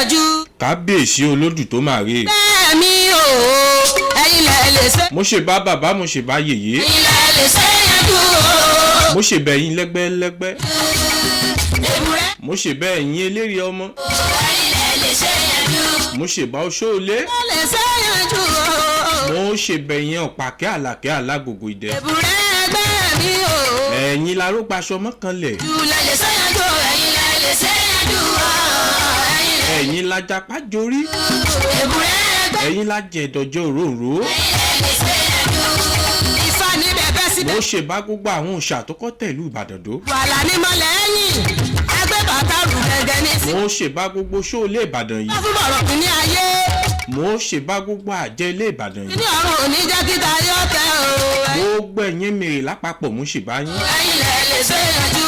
yanjú. Kábíyèsí olódù tó máa rè é. Bẹ́ẹ̀ mi ò, ẹ̀yin lẹ lè ṣe. Mo ṣe bá bàbá, mo ṣe bá yèyé. Ẹ̀yin lẹ lè ṣe yanjú o. Mo ṣe bẹ̀yìn lẹ́gbẹ́lẹ́gbẹ́. Èbúrẹ́. Mo ṣe bẹ́ẹ̀ yín eléré ọmọ. Ẹ̀yin lẹ lè ṣe yanjú. Mo ṣe bá oṣóolé. Ẹ lè ṣe yanjú o. Mo ṣe bẹ̀yìn ọ̀pàkẹ́ àlàkẹ́ alágògò ìdẹ. Èbúrẹ́ ẹgbẹ́ mi ò. Ẹ̀yin larópaṣọ mọ́kànlẹ̀. Jù lẹ lè ṣe yanjú o. Ẹ̀yin lẹ lè ṣe yanjú o. Ẹ̀yin lẹ. Ẹ̀yin lajapá jorí. Èbúrẹ́ ẹgbẹ́. Ẹ̀yin lajẹ̀dọ̀jẹ̀ òróǹro. Ẹ̀yin lẹ lè ṣe yanjú. Ifá ní bẹ̀bẹ̀ síbẹ̀. Mo ṣe bá gbogbo àwọn òòṣà tó kọ́ tẹ̀lú Ìbàdàn dó. Wàhálà ní mọ̀lẹ́ ẹ̀yìn. Agbẹ́ bàtà rù gẹ́gẹ́ ní sí. Mo ṣe bá gbogbo ṣóòlé Ìbàdàn yìí. Wọ́n fún bọ̀rọ̀ kìíní ayé. Mo ṣe bá gbogbo àjẹ́ ilé Ìbàdàn yìí. Kìíní ọ̀run ò ní jẹ́ kíta yóò tẹ́ o. Gbogbo ẹ̀yin mèrè lápapọ̀ mo ṣe bá yín. Ẹ̀yin lẹ lè ṣe yanjú.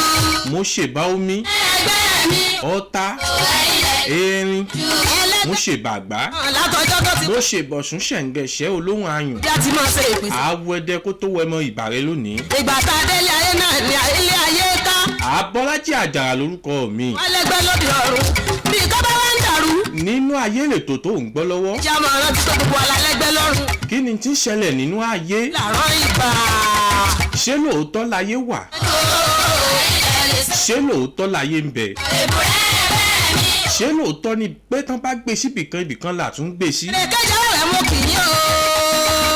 Mo ṣe bá omi, Ẹgbẹ́ mi. ọ̀tá, Ẹ̀yin lẹ erin. Mo ẹlẹ́gbẹ́ ṣe bàgbá. látọjọ́ tó ti Mo ṣe bọ̀sùn ṣẹ̀ǹgẹ̀ṣẹ̀ olóhùn ayùn. bí a ti máa ṣe ìpèsè. Àwọ̀ ẹdẹ kó tó wẹmọ ìbàrẹ̀ lónìí. Ìgbà tá a délé ayé náà ni ilé ayé ká. Àbọ́lájí Àjàrà lórúkọ mi. Wọ́n lẹ́gbẹ́ lóde ọ̀run. Bí kọ́ bá wá ń dàrú. Nínú ayé lètò tó ń gbọ́ lọ́wọ́. Ìjà mọ̀ rántí tó gbogbo alálẹ́gbẹ́ lọ́run. Kí ni tí ń ṣẹlẹ̀ nínú ayé? Làárọ̀ ìgbà. Ṣé lóòótọ́ láyé wà? Ṣé lóòótọ́ láyé ń bẹ? Ṣé lóòótọ́ ni pé tán bá gbé síbìkan ibìkan là tún gbé sí? Ìrèkéjọ́ rẹ̀ mo kì í o.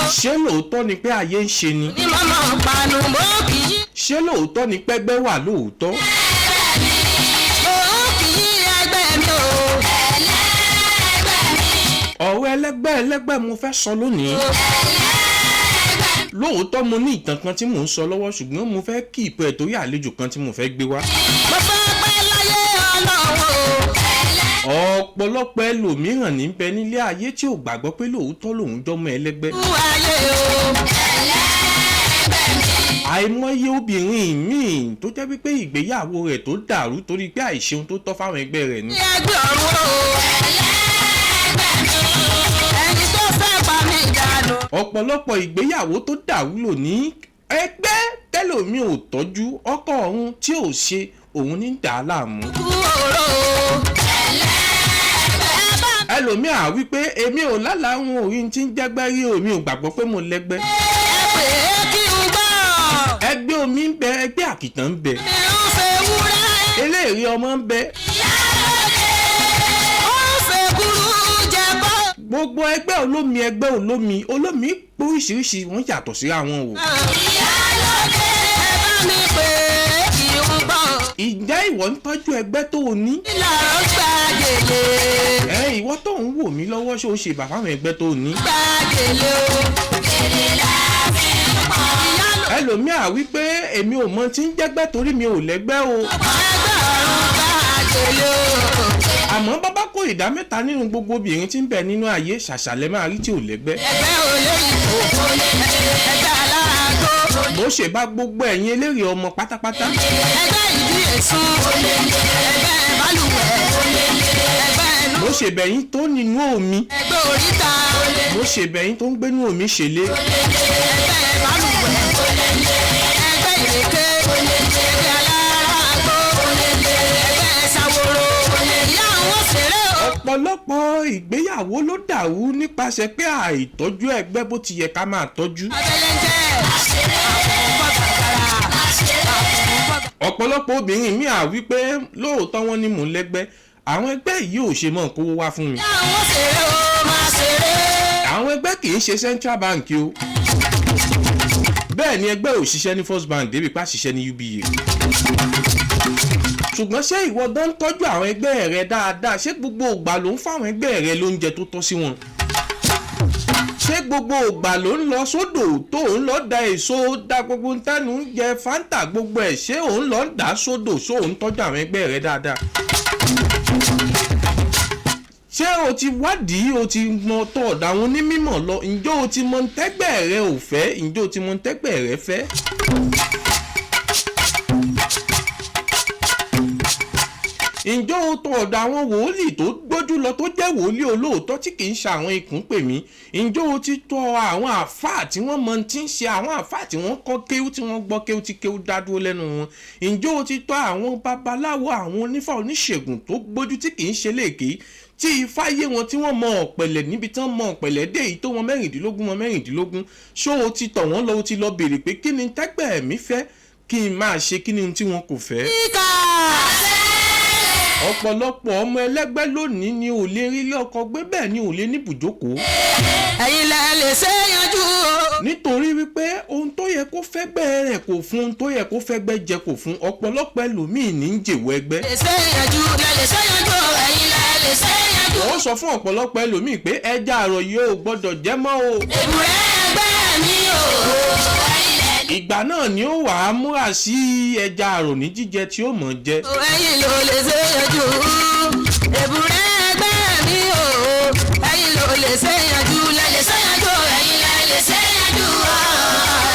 Ṣé lóòótọ́ ni pé ayé ń ṣe ni? Ní mọ́mọ́ panu mo kì í. Ṣé lóòótọ́ ni pẹ́gbẹ́ wà lóòótọ́? Mo kì í ẹgbẹ́ mi o. Ẹlẹ́gbẹ́ mi. Ọ̀rọ̀ ẹlẹ́gbẹ́ ẹlẹ́gbẹ́ mo fẹ́ sọ lónìí. Lóòótọ́ mo ní ìtàn kan tí mò ń sọ lọ́wọ́, ṣùgbọ́n mo fẹ́ kí ìpẹ́ ẹ̀ torí àlejò kan tí mo fẹ́ gbé wá. Mo fẹ́ pẹ́ láyé ọlọ́run o. Ọ̀pọ̀lọpọ̀ ẹlòmíràn ní bẹ nílé ayé tí ò gbàgbọ́ pé lóòótọ́ lòun jọmọ ẹlẹ́gbẹ́. Kú ayé o. Ẹlẹ́gbẹ́ mi. Àìmọye obìnrin míì tó jẹ́ wípé ìgbéyàwó rẹ̀ tó dàrú torí pé àìṣeun tó tọ́ fáwọn ẹgbẹ́ rẹ̀ ni. Ní ẹgbẹ́ ọ̀run o. Ẹlẹ́gbẹ́ mi. Ẹni tó fẹ́ pa mí dànù. Ọ̀pọ̀lọpọ̀ ìgbéyàwó tó dàrú lónìí, ẹgbẹ́ tẹ́lòmíì ò tọ́jú ọkọ ọ̀hún tí ò ṣe òun ní dà á láàmú. Kú òró o. Ẹlẹ́gbẹ́ bá mi. Ẹlòmíì á wí pé èmi ò lálàá òun òrí tí ń jẹ́gbẹ́ rí, èmi ò gbàgbọ́ pé mo lẹ́gbẹ́. Ẹ pè é kí n gbọ́. Ẹgbẹ́ omi ń bẹ, ẹgbẹ́ àkìtàn ń bẹ, Mi ń fẹ́ wúrẹ́. eléèrè ọmọ ń bẹ. Ó ń fẹ́ kúrú jẹ bọ́. Gbogbo ẹgbẹ́ olómi, ẹgbẹ́ olómi olómi póríṣiríṣi, wọ́n yàtọ̀ síra wọn o. Ìyálóde ẹ bá mi pè é kí n gbọ́. Ìjẹ́ ìwọ ń tọ́jú ẹgbẹ́ tó o ní? Ìlàrọ̀ gbàgèlè. Ẹ ìwọ tó ń wò mí lọ́wọ́, ṣé o ṣe bàbá àwọn ẹgbẹ́ tó o ní? Gbàgèlè o. Gèlè la fi ń pọ̀. Ìyálò Ẹlòmíà wí pé èmi ò mọ tí ń jẹ́gbẹ́ torí mi ò lẹ́gbẹ́ o. ẹgbẹ́ ọ̀run gbàgèlè o. Àmọ́ bàbá kó ìdá mẹ́ta nínú gbogbo obìnrin tí ń bẹ nínú ayé, ṣàṣàlẹ̀ máa rí tí ò lẹ́gbẹ́. Ẹgbẹ́ olóyìnbó ẹgbẹ́ aláàgó. Bó ṣe bá gbogbo ẹ̀yin eléré ọmọ pátápátá. Ẹgbẹ́ ìdí èsùn ẹgbẹ́ balùwẹ̀ ẹgbẹ́ ẹnu. Bó ṣe bẹ̀yìn tó nínú omi. Ẹgbẹ́ oríta. Bó ṣe bẹ̀yìn tó ń gbénú omi ṣẹlẹ̀. Ẹgbẹ́ balùwẹ̀ ẹgbẹ́ ìrèké ẹgbẹ́ aláàgó ẹgbẹ́ sàwòrò ìyá àwọn ṣeré o. Ọ̀pọ̀lọpọ̀ ìgbéyàwó ló dàrú nípasẹ̀ pé àìtọ́jú ẹgbẹ́ bó ti yẹ ká máa tọ́jú. Abẹ́lẹ́jẹ́ àfọ̀nfọ̀gàgàrà Ọ̀pọ̀lọpọ̀ obìnrin mi à wí pé lóòótọ́ wọ́n ní mò ń lẹ́gbẹ́, àwọn ẹgbẹ́ yìí ò ṣe mọ́ kówó wá fún mi. ìyá àwọn ṣeré o máa ṣeré. Àwọn ẹgbẹ́ kì í ṣe Central Bank o, bẹ́ẹ̀ ni ẹgbẹ́ ò ṣiṣẹ́ ní First Bank débi pa ṣiṣẹ́ ní UBA. Ṣùgbọ́n ṣé ìwọ gan ń tọ́jú àwọn ẹgbẹ́ rẹ dáadáa? Ṣé gbogbo ògbà ló ń fáwọn ẹgbẹ́ rẹ lóúnjẹ tó tọ́ sí wọn? Ṣé gbogbo ògbà ló ń lọ sódò tó ń lọ da èso, da gbogbo ntẹ́nu ń jẹ, Fanta, gbogbo ẹ̀, ṣé òun lọ ń dà sódò? Ṣó òun tọ́jú àwọn ẹgbẹ́ rẹ dáadáa? Ṣé o ti wádìí, o ti mọ tọ́ ọ̀dà àwọn onímọ̀ lọ? Ǹjẹ́ o ti mọ ntẹ́gbẹ́ rẹ ò fẹ́? Ǹjẹ́ o ti mọ ntẹ́gbẹ́ rẹ fẹ́? Ǹjẹ́ o tọ̀ ọ̀dọ̀ àwọn wòlíì tó gbójú gbójú lọ tó jẹ́ wòlíì olóòótọ́ tí kì í ṣe àwọn ikùn pè mí? Ǹjẹ́ o ti tọ̀ àwọn àáfàá tí wọ́n mọ tí ń ṣe, àwọn àáfàá tí wọ́n kọ́ kéwú, tí wọ́n gbọ́ kéwú tí kéwú dá dúró lẹ́nu wọn? Ǹjẹ́ o ti tọ̀ àwọn babaláwo, àwọn onífà, oníṣègùn tó gbójú tí kì í ṣe léèké, tí ifá yé wọn, tí wọ́n mọ ọ̀pẹ̀lẹ̀ níbi tí wọ́n mọ ọ̀pẹ̀lẹ̀ dé, èyí tó wọn 16 wọn 16? Ṣó o ti tọ̀ wọ́n lọ? O ti lọ béèrè pé kí ni tẹ́gbẹ́ mi fẹ́ kí n máa ṣe, kí ni ohun tí wọn kò fẹ́? Kíkà. Ọ̀pọ̀lọpọ̀ ọmọ ẹlẹ́gbẹ́ lónìí ni ò lè rí ilé ọkọ gbé, bẹ́ẹ̀ ni ò lè ní ibùjókòó, Ẹ̀yin lẹ lè ṣe yanjú o. nítorí wípé ohun tó yẹ kó fẹ́gbẹ́ rẹ̀ kò fún, ohun tó yẹ kó fẹ́gbẹ́ jẹ kò fún. Ọ̀pọ̀lọpọ̀ ẹlòmíì ní ń jèwọ́ ẹgbẹ́. Lè ṣe yanjú, lẹ lè ṣe yanjú o. Ẹ̀yin lẹ lè ṣe yanjú. Wọ́n sọ fún ọ̀pọ̀lọpọ̀ ẹlòmíì pé ẹja àrọ̀ yìí ò gbọ́dọ̀ jẹ́ mọ́ o. Èbúrẹ́ ẹgbẹ́ mi o. Ẹ̀yin lẹ Ìgbà náà ni ó wàá múra sí ẹja àrọ̀ ní jíjẹ tí ó mọ̀ jẹ. Ẹ̀yin ló lè ṣe yanjú. Èbúrẹ́ ẹgbẹ́ mi o. Ẹ̀yin ló lè ṣe yanjú, lẹ lè ṣe yanjú. Ẹ̀yin lẹ lè ṣe yanjú o.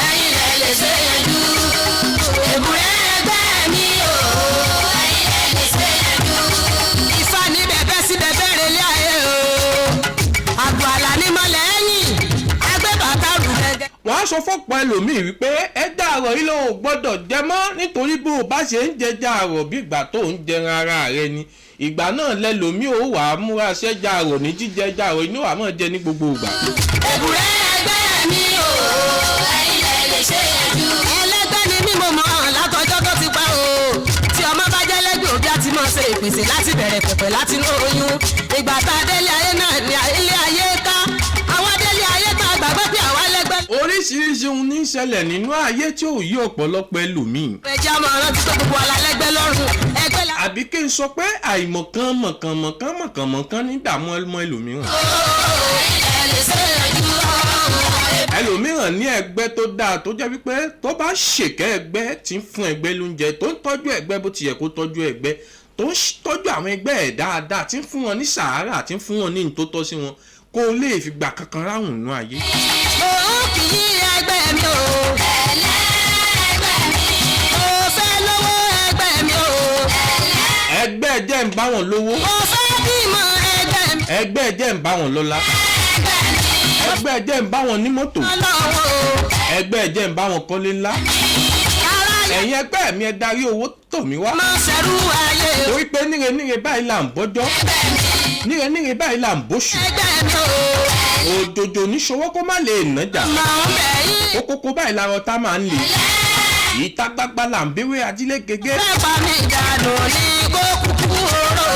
Ẹ̀yin lẹ lè ṣe yanjú. Èbúrẹ́ ẹgbẹ́ mi o. Ẹ̀yin lẹ lè ṣe yanjú. Ifá ní bẹ̀bẹ̀ sí bẹ̀bẹ̀ relé ayé o. Àgbò àlà ní mọ́lẹ̀ ẹ̀yìn. Agbébàtà rù gẹ́gẹ́. Wọ́n á sọ fọ́pọ̀ ẹlòmíì wípé ẹja àrọ̀ yìí ló gbọ́dọ̀ jẹ mọ́, nítorí bó o bá ṣe ń jẹja àrọ̀, bí ìgbà tó ń jẹran ara rẹ ni. Ìgbà náà lẹlòmíì ó wàá múra ṣẹ́ja àrọ̀ ní jíjẹ, ẹja àrọ̀ inú àmọ́ jẹ ní gbogbo ìgbà. Èbúrẹ́ ẹgbẹ́ mi o. Ẹ̀yin lẹ lè ṣe yanjú. Ẹlẹ́gbẹ́ ni mí, mo mọ̀ látọjọ́ tó ti pẹ́ o. Tí ọmọ bá jẹ́ lẹ́gbẹ̀ẹ́, òbí á ti mọ̀ ṣe ìpèsè láti bẹ̀rẹ̀ pẹ̀pẹ̀ láti inú oyún. Ìgbà tá a délé ayé náà ni ilé ayé ká. Àwọn délé ayé tá a gbàgbé pé àwa lẹ́gbẹ́. Oríṣiríṣi ohun ní í ṣẹlẹ̀ nínú ayé tí ò yí ọ̀pọ̀lọpọ̀ ẹlòmíì. Ẹjẹ́ ọmọ rántí tó gbogbo wa la lẹ́gbẹ́ lọ́rùn. Ẹgbẹ́ la. Àbí kí n sọ pé àìmọ̀kan mọ̀kan mọ̀kan mọ̀kan mọ̀kan ní dààmú ọmọ ẹlòmíràn. Ẹ̀yin lẹ lè ṣe yanjú. Ẹlòmíràn ní ẹgbẹ́ tó dáa, tó jẹ́ wípé tó bá ṣèkẹ́ ẹgbẹ́, tí ń fún ẹgbẹ́ lóúnjẹ, tó ń tọ́jú ẹgbẹ́ bó ti yẹ kó tọ́jú ẹgbẹ́, tó ń tọ́jú àwọn ẹgbẹ́ ẹ̀ dáadáa, tí ń fún wọn ní sàárà, tí ń fún wọn ní ní tó tọ́ sí wọn, kó lè fi gbà kankan ráhùn nínú ayé. Mo ń kì í ẹgbẹ́ mi o. Ẹlẹ́gbẹ́ mi. Mo fẹ́ lówó ẹgbẹ́ mi o. Ẹgbẹ́ jẹ́ ń bá wọn lówó. Mo fẹ́ bímọ ẹgbẹ́ mi. Ẹgbẹ́ jẹ́ ń bá wọn lọ́lá. Ẹgbẹ́ mi. Ẹgbẹ́ jẹ́ ń bá wọn ní mọ́tò. Ọlọ́wọ́ o. Ẹgbẹ́ jẹ́ ń bá wọn kọ́lé ńlá. Ara yẹn Ẹ̀yin ẹgbẹ́ mi, ẹ darí owó tọ̀ mí wá. máa ṣẹ̀rú ayé o. Torí pé níre níre báyìí là ń bọ́jọ́. Ẹgbẹ́ mi. Níre níre báyìí là ń bóṣù. Ẹgbẹ́ mi o. Òjòjò oníṣòwò kó má lè nàjà. Màá ń bẹ̀ yín. Kókókó báyìí làwọn tá máa ń lè. Ìta gbagba là ń béwé ajílẹ̀ gẹ́gẹ́. Fẹ́ pa mí dànù ní kó kúkú oró.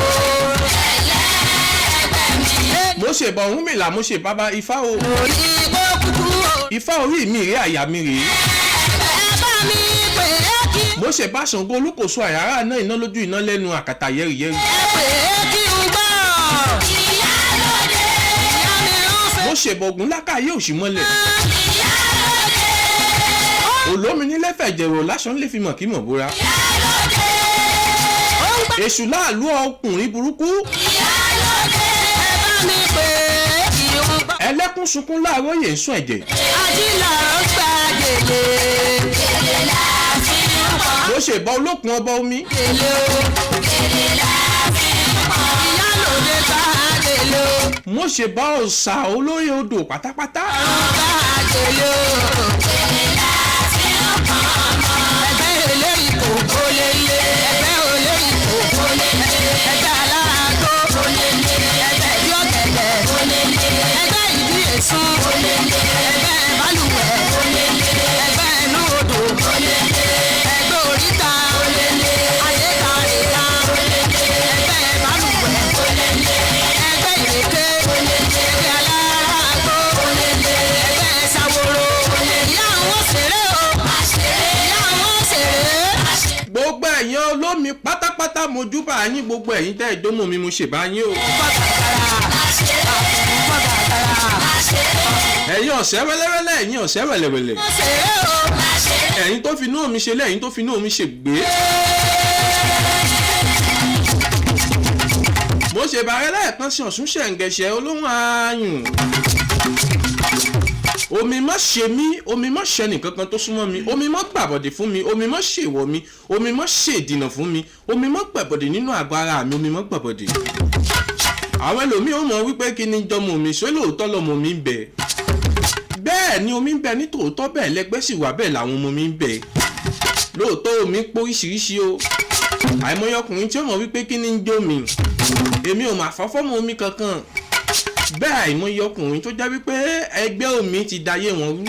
Ẹlẹ́gbẹ́ mi. Mo ṣe bọ̀ Ọ̀rúnmìlà, mo ṣe bàbá Ifá o. Ní kó kúkú oró. Ifá orí mi rèé, àyà mi rèé. Ẹ bá mi pè é kí. Mo ṣe bá Ṣàngó Olúkòso, àyàrá náà, iná lójú, iná lẹ́nu, àkàtà yẹ́rìyẹ́rì. Ẹ pè é kí n gbọ́. Ìyálóde. Ìyá mi ń fẹ́. Mo ṣe bọ̀gùn lákàyè òṣì mọ́lẹ̀. Ìyálóde. Olómi nílẹ̀ fẹ̀jẹ̀rò lásán lè fi mọ̀ kí mọ̀ bóra. Ìyálóde. Ó ń gbà. Èṣù láàlú ọkùnrin burúkú. Ìyálóde. Ẹ bá mi pè é kí n gbọ́. Ẹlẹ́kún sunkún láàárọ̀ yè ń sún ẹ̀jẹ̀. Ajílà ń gba gèlè. Gèlè la fi ń pọ̀. Mo ṣe bọ olókun ọba omi. Gèlè o. Gèlè la fi ń pọ̀. Ìyálóde gba gèlè o. Mo ṣe bá ọ̀sà olóyè odò pátápátá. Gba gèlè o. Gèlè la fi ń pọ̀. Ẹgbẹ́ eléyìí kò kó lélẹ̀. Ẹgbẹ́ eléyìí kò kó lélẹ̀. Ẹgbẹ́ aláàgó. Ẹgbẹ́ ìdí ọ̀gẹ̀dẹ̀. Ẹgbẹ́ ìdí èso. Ẹgbẹ́ balùwẹ̀. Ẹgbẹ́ inú odò. Ẹgbẹ́ oríta. Ayékàrèká. Ẹgbẹ́ balùwẹ̀. Ẹgbẹ́ ìrèké. Ẹgbẹ́ aláàgó. Ẹgbẹ́ ṣàwòrò. Ìyá àwọn ṣeré o. Ìyá àwọn ṣeré. Gbogbo ẹ̀yin olómi pátápátá, mojúbà yín. Gbogbo ẹ̀yin tẹ́ ìdómò mi, mo ṣèbá yín o. Ẹ̀yin ọ̀sẹ̀ wẹ́lẹ́wẹ́lẹ́, ẹ̀yin ọ̀sẹ̀ wẹ̀lẹ̀wẹ̀lẹ̀, ẹ̀yin tó fi inú mi ṣe lé, ẹ̀yin tó fi inú mi ṣe gbé. Mo ṣe bàrẹ́ lẹ́ẹ̀kan sí Ọ̀ṣun ṣẹ̀ǹgẹ̀ṣẹ̀ olóhùn ayùn. Omi má ṣe mí, omi má ṣe nìkankan tó súnmọ́ mi, omi má gbàbọ̀dè fún mi, omi má ṣèwọ̀ mi, omi má ṣèdìnà fún mi, omi má gbàbọ̀dè nínú àgọ́ ara mi, omi má gbàbọ̀dè. Àwọn ẹlòmíì ó mọ̀ wípé kí ni jọmọ mi, ṣé lóòótọ́ lọmọ mi ń bẹ? Bẹ́ẹ̀ ni omi ń bẹ ní tòótọ́, bẹ́ẹ̀ lẹ́gbẹ́ sì wà, bẹ́ẹ̀ làwọn ọmọ mi ń bẹ. Lóòótọ́ omi póríṣiríṣi o. Àìmọye ọkùnrin tí ó mọ̀ wípé kí ni ń jó mi, èmi ò mà fọ́fọ́ mọ omi kankan. Bẹ́ẹ̀ àìmọye ọkùnrin tó jẹ́ wípé ẹgbẹ́ omi ti dayé wọn rú.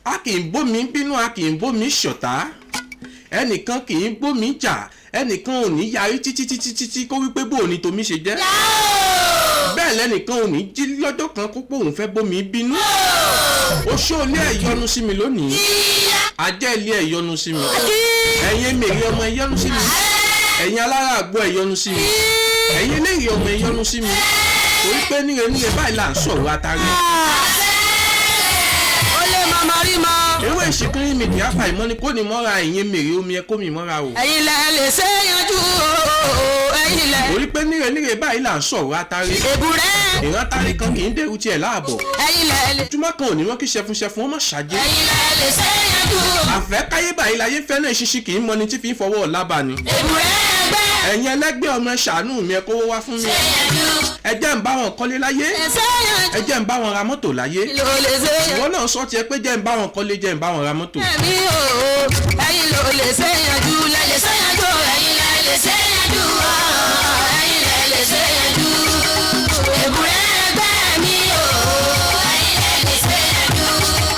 A kì í bómi bínú, a kì í bómi ṣọ̀tá, ẹnìkan kì í bómi jà, ẹnìkan ò ní yarí títí títí títí kó wípé bó o ní tomi ṣe jẹ́. Bẹ́ẹ̀ lẹ́nìkan ò ní jí lọ́jọ́ kan kó pé òun fẹ́ bómi bínú. Oṣó ilé ẹ̀ yọnu sí mi lónìí, ajẹ́ ilé ẹ̀ yọnu sí mi, ẹ̀yin mèrè ọmọ ẹ̀ yọnu sí mi, ẹ̀yin alára àgbo ẹ̀ yọnu sí mi, ẹ̀yin eléyìí ọmọ ẹ̀ yọnu sí mi, torí pé níre níre báyìí là ń sọ̀rọ̀ atari. Ó lè mọ̀mọ́ rí mọ́. Ewé ìṣìkiri mi kì í apá ìmọ̀ ni kò ní mọ́ra, ẹ̀yin mèrè omi ẹ kó mi mọ́ra o. Ẹ̀yin lẹ lè ṣe yanjú o, ẹ̀yin lẹ. Torí pé níre níre báyìí là ń sọ̀rọ̀ atari. Èbúrẹ́. Ìran atari kan kì í dèrú tiẹ̀ láàbọ̀. Ẹ̀yin lẹ lè. Ojúmọ́ kan ò ní wọ́n kí ṣẹfunṣẹfun ó mọ̀ ṣáájú. Ẹ̀yin lẹ lè ṣe yanjú o. Àfẹ́ káyé báyìí láyé fẹ́ náà, ṣíṣí kì í mọni tí fi ń fọwọ́ lába ni. Èbúrẹ́ ẹgbẹ́. Ẹ̀yin ẹlẹ́gbẹ́ ọmọ, ẹ ṣàánú mi, ẹ kówó wá fún mi. Ṣe yanjú. Ẹ jẹ́ ń bá wọn kọ́lé láyé. Lè ṣe yanjú. Ẹ jẹ́ ń bá wọn ra mọ́tò láyé. Ló lè ṣe yanjú. Ìwọ náà sọ tiẹ̀ pé jẹ́ ń bá wọn kọ́lé, jẹ́ ń bá wọn ra mọ́tò. Ẹ̀mí o, ẹ̀yin ló lè ṣe yanjú, lẹ lè ṣe yanjú, ẹ̀yin lẹ lè ṣe yanjú o, ẹ̀yin lẹ lè ṣe yanjú. Èbúrẹ́ ẹgbẹ́ mi o, ẹ̀yin lẹ lè ṣe yanjú.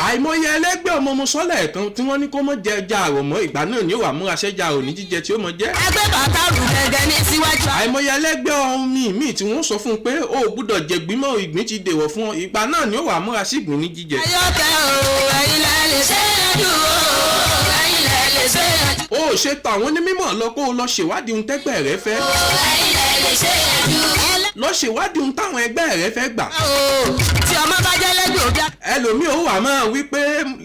Àìmọye ẹlẹ́gbẹ́ ọmọ mo sọ́lẹ̀ kan tí wọ́n ní kó mọ̀ jẹ ẹja àrọ̀ mọ́, ìgbà náà ni ó wà múra ṣẹ́jà àrò ní jíjẹ tí ó mọ̀ jẹ́. Ẹgbẹ́ bàtà rù gẹ́gẹ́ ní síwájú. Àìmọye ẹlẹ́gbẹ́ ọmọ mi tí wọ́n sọ fún un pé ó gbúdọ̀ jẹ gbímọ̀, ìgbín ti dèwọ̀ fún ọ, ìgbà náà ni ó wà múra sí ìgbín ní jíjẹ. Ayọ́kẹ́ o, ẹ̀yin lẹ lè ṣe yanjú o, ẹ̀yin lẹ lè ṣe yanjú. Ó ṣe tọ àwọn onímọ̀ lọ kó o lọ ṣèwádìí ohun tẹ́gbẹ́ rẹ fẹ́. Ẹ̀yin lẹ lè ṣe yanjú. Lọ ṣèwádìí ohun táwọn ẹgbẹ́ rẹ fẹ́ gbà. O tí ọmọ bá jẹ́ lẹ́gbẹ̀ẹ́ òbí. Ẹlòmíì ó wà máa wí pé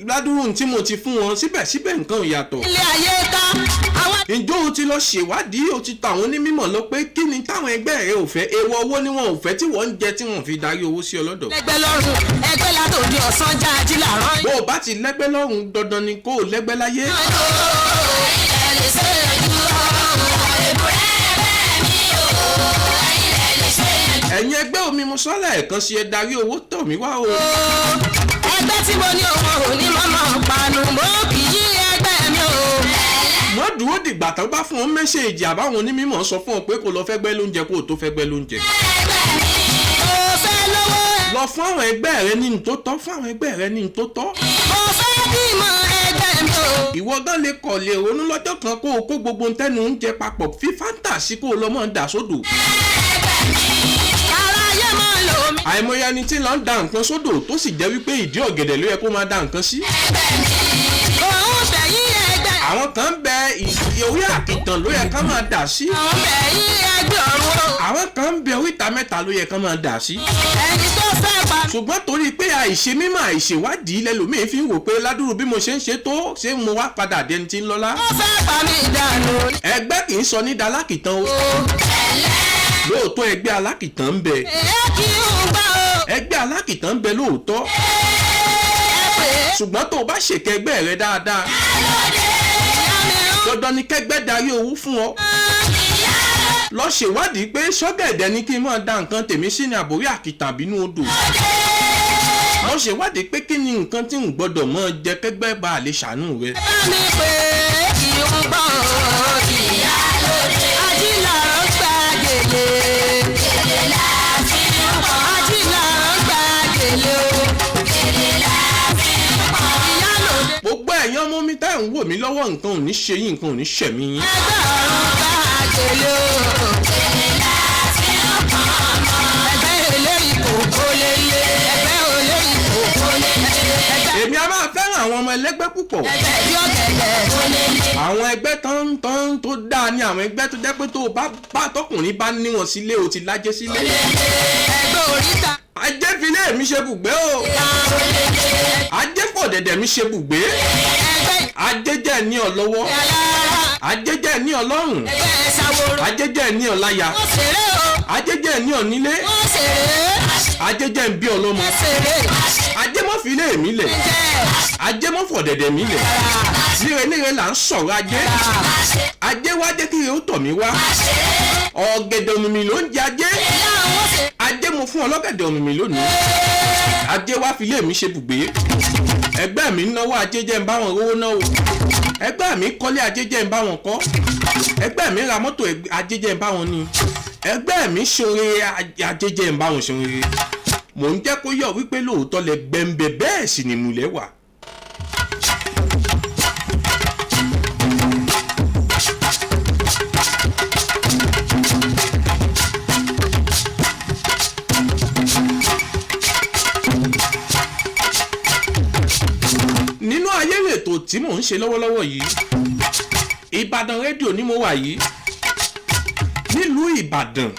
ládùúrù tí mo ti fún wọn, síbẹ̀síbẹ̀ nǹkan ò yàtọ̀. Ilé ayé ká àwọn. Ǹjọ́ o ti lọ ṣèwádìí, o ti tọ àwọn onímọ̀ lọ pé kí ni táwọn ẹgbẹ́ rẹ ò fẹ́, èèwọ̀ owó ni wọn ò fẹ́ tí wọ́n ń jẹ tí wọ́n fi darí owó sí ọ lọ́dọ̀? Lẹ́gbẹ́ lọ́rùn ẹgbẹ́ látòdì ọ̀sán jáde làárọ̀. Bó o bá ti lẹ́gbẹ́ lọ́rùn, dandan ni kó o lẹ́gbẹ́ láyé. Ẹ̀yin lẹ lè ṣe yanjú o, èbúrẹ́ ẹgbẹ́ mi o, ẹ̀yin lẹ lè ṣe yanjú. Ẹ̀yin ẹgbẹ́ omi mo sọ́lẹ̀ ẹ̀kan sí, ẹ darí owó tọ̀ mí wá o. Ẹgbẹ́ tí mo ní òun ò ní mọ́mọ́ panu mo kì í yí ẹgbẹ́ mi o. Wọ́n dúró dìgbà tó bá fún ọ message àbáwọn onímọ̀ sọ fún ọ pé kó lọ fẹ́ gbẹ́ lóúnjẹ kó o tó fẹ́ gbẹ́ lóúnjẹ. Ẹgbẹ́ mi mo fẹ́ lówó. Lọ fún àwọn ẹgbẹ́ rẹ ní n tó tọ́, fún àwọn ẹgbẹ́ rẹ ní n tó tọ́. Mo fẹ́ bímọ ẹgbẹ́ mi o. Ìwọ gan lè kọ̀ lè ronú lọ́jọ́ kan kó o kó gbogbo ntẹ́nu oúnjẹ papọ̀ fi Fanta sí kó o lọ mọ́ ń dà sódò. Ẹgbẹ́ mi aráyé máa lò mí. Àìmọye ẹni tí lọ ń da nǹkan sódò tó sì jẹ́ wípé ìdí ọ̀gẹ̀dẹ̀ ló yẹ kó máa da nǹkan sí. Ẹgbẹ́ mi òun bẹ̀yìn ẹgbẹ́. Àwọn kan ń bẹ, orí àkìtàn ló yẹ ká máa dà sí. Òun bẹ̀yìn ẹgbẹ́ ọ̀run o. Àwọn kan ń bẹ, oríta mẹ́ta ló yẹ ká máa dà sí. Ẹni tó fẹ́ pa. Ṣùgbọ́n torí pé àìṣe mímọ̀, àìṣèwádìí lẹ́lòmíín fi ń wò pé ládùúrú bí mo ṣe ń ṣe tó, ṣé mo wá padà dẹni tí ń lọ́lá. Ó fẹ́ pa mí dànù. Ẹgbẹ́ kì í sọ ní dalákìtàn o. Lóòótọ́ ẹgbẹ́ alákìtàn ń bẹ. Èé kí n gbọ́ o. Ẹgbẹ́ alákìtàn ń bẹ lóòótọ́. Ẹ pè é. Ṣùgbọ́n tó o bá ṣèkẹ́ ẹgbẹ́ rẹ dáadáa, Ìyá mi ń. dandan ni kẹ́gbẹ́ darí owó fún ọ. Lọ ṣèwádìí pé ṣọ́gẹ̀dẹ̀ ni kí n máa da nǹkan tèmi sí ní àbórí àkìtàn bínú odò. Lọ ṣèwádìí pé kí ni nǹkan tí n gbọ́dọ̀ máa jẹ kẹ́gbẹ́ bá a lè ṣàánú rẹ. Bá mi pè é kí n gbọ́ o. Ìyá lóde. Ajílà ń gba gèlè. Gèlè la fi ń pọ̀. Ajílà ń gba gèlè o. Gèlè la fi ń pọ̀. Ìyá lóde. Gbogbo ẹ̀yin ọmọ mi tẹ́ ń wò mí lọ́wọ́, nǹkan ò ní ṣe yín, nǹkan ò ní ṣẹ̀mí yín. Ẹgbẹ́ ọ̀run gba gèlè o. Gèlè la fi ń pọ̀. Ẹgbẹ́ eléyìí kò kó lélẹ̀. Ẹgbẹ́ eléyìí kò kó lélẹ̀. Ẹgbẹ́ Èmi a máa fẹ́ràn àwọn ọmọ ẹlẹ́gbẹ́ púpọ̀. ẹgbẹ́ bí ọ̀gẹ̀dẹ̀ kó lélẹ̀. Àwọn ẹgbẹ́ tán tó dáa ni àwọn ẹgbẹ́ tó jẹ́ pé tó o bá bá tọkùnrin bá níwọ̀n sílé, o ti lájẹ́ sílé. Ẹgbẹ́ oríta. Ajé filé mi ṣe bùgbé o. Ajé fọ̀dẹ̀dẹ̀ mi ṣe bùgbé. Ẹgbẹ́ Ajé jẹ́ ní ọ lọ́wọ́. ìyálára. Ajé jẹ́ ní ọlọ́run. Ẹgbẹ́ ṣàwòrò. Ajé jẹ́ ní ọláya. Wọ́n ṣeré o. Ajé jẹ́ ní ọ̀nílé. Wọ́n ṣeré. Ajé jẹ́ ń bí ọlọ́mọ. Wọ́n ṣeré. Ajé mọ́ fi lé mi lẹ̀. Ajé mọ́ fọ̀dẹ̀dẹ̀ mi lẹ̀. Níre níre là ń sọ̀rọ̀ ajé. Ajé wá jẹ́ kí ire ó tọ̀ mí wá. Ọ̀gẹ̀dẹ̀ òmìmì ló ń jẹ ajé. Ajé mo fún ọlọ́gẹ̀dẹ̀ òmìmì lónìí. Ajé wá fi lé mi ṣe bùgbé. Ẹgbẹ́ mi ń náwó, ajé jẹ́ ń bá wọn rówó náà o. Ẹgbẹ́ mi kọ́lé, ajé jẹ́ ń bá wọn kọ́. Ẹgbẹ́ mi ra mọ́tò, ajé jẹ́ ń bá wọn ní. Ẹgbẹ́ mi ṣoore, ajé jẹ́ ń bá wọn ṣoore. Mò ń jẹ́ kó yọ̀ wípé lóòótọ́ lẹ gbẹ̀ǹbẹ̀, bẹ́ẹ̀ sì ni ìmùlẹ̀ wà. Nínú ayé ètò tí mò ń ṣe lọ́wọ́lọ́wọ́ yìí, Ìbàdàn rédíò ni mo wà yìí, nílùú Ìbàdàn.